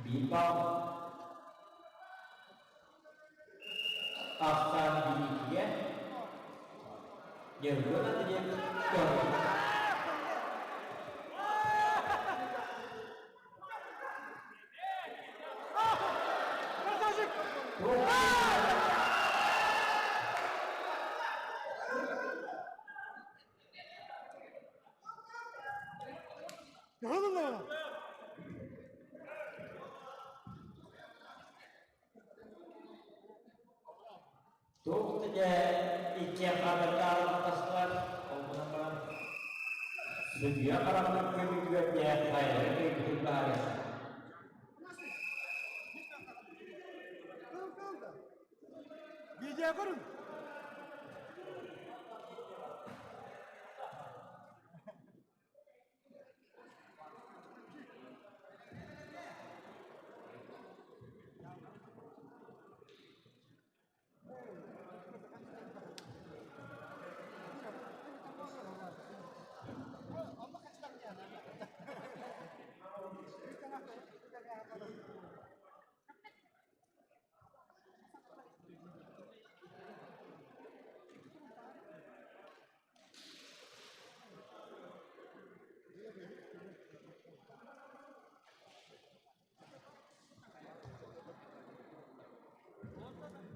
Биир баал ахсаан билиитигэр Ньургун Андреев көрдө. Туох да дьэ иккиэн хааллардаах ол гынан баран судьуйа хараҕынан көмүлүгэр дьэ хайалара кыайбытын быһаарыахха. Видео көрүҥ.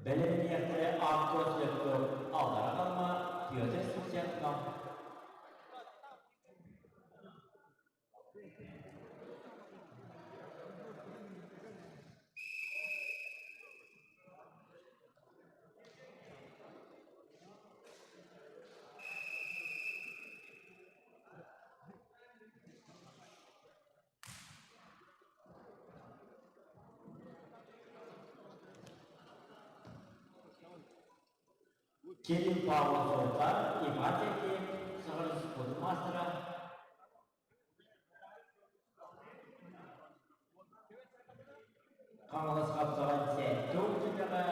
Бэлэмниэхтэрэ Антон Слепцов аллара Халыма Петр Сусенков. Кирилл Павлов Сунтаар Иван Сергеев Саха спордун маастара. Хаҥалас хапсаҕай сэттэ уон түмэҕэ.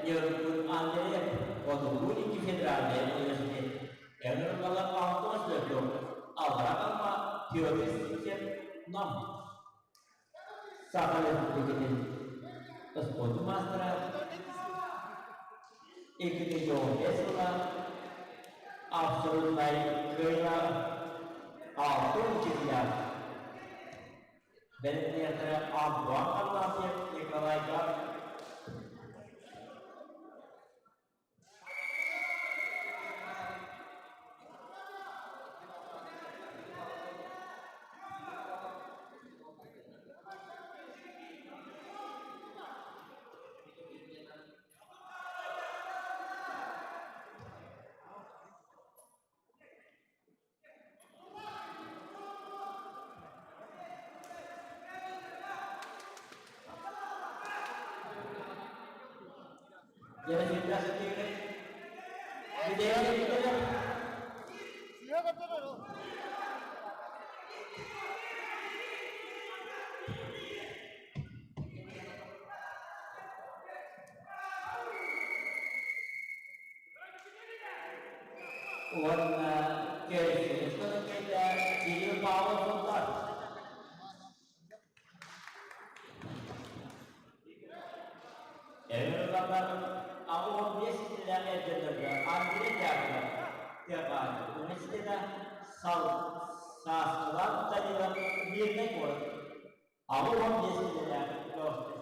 Ньургун Андреев, Хотугу Илиҥҥи федеральнай университет, Ыҥырыллалар Антон Слепцов, Аллара Халыма Петр Сивцев, Нам, Саха Республикатын спордун маастара, 2015 сыла абсолютнай кыайыылаах 6 чемпионат бэлэмниэхтэрэ Антуан Харлампьев, Николай Гаврилов. Уонна көрсүһүү кэлэ Кирилл Павлов буллар. Эверланнар 65 ситилээх эрдэлэргэ Андрей Дягилев Тыаҕаайы университета сал Сааскылаах Данилов Мирнэй куорат 85 ситилээх бөҕөстөр.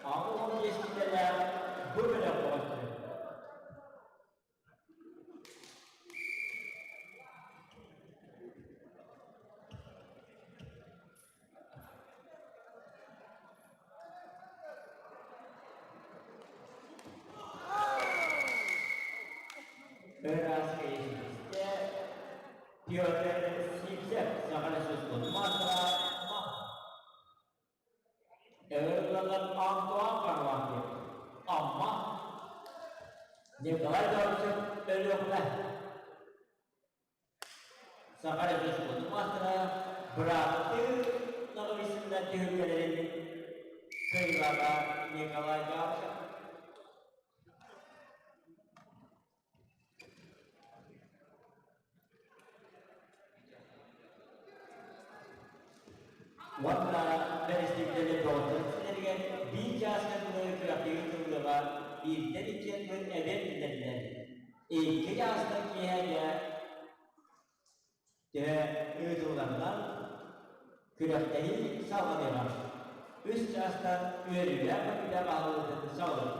85 киилэлээх бу бөлөх бөҕөстөрө. Ыраас кэйиэхэ Петр Сивцев Саха Республикатын маастара Ыҥырыллаллар Антуан Харлампьев, Амма, Николай Габышев, Өлүөхүмэ. Саха Республикатын маастара бырааттыы Ноговицыннар түһүлгэлэрин кыайыылааҕа Николай Габышев. Уонна бэрэстэбиитэллэр бөҕөттөрүн силэригэр биир чааска дылы күрэхтэһии ыытыллыаҕа, бииртэн иккиэн тыл эбэн биллэрдилэр. Икки чаастан киэһээгэ төһө ыытылларынан күрэхтэһии салҕаныаҕа. Үс чаастан үөрүүлээх көтүүлээх аһыллыытын саҕалыыр.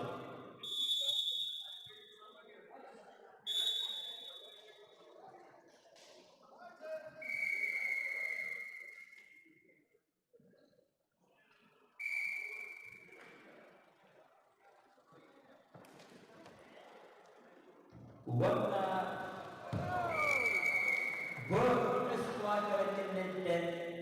Уонна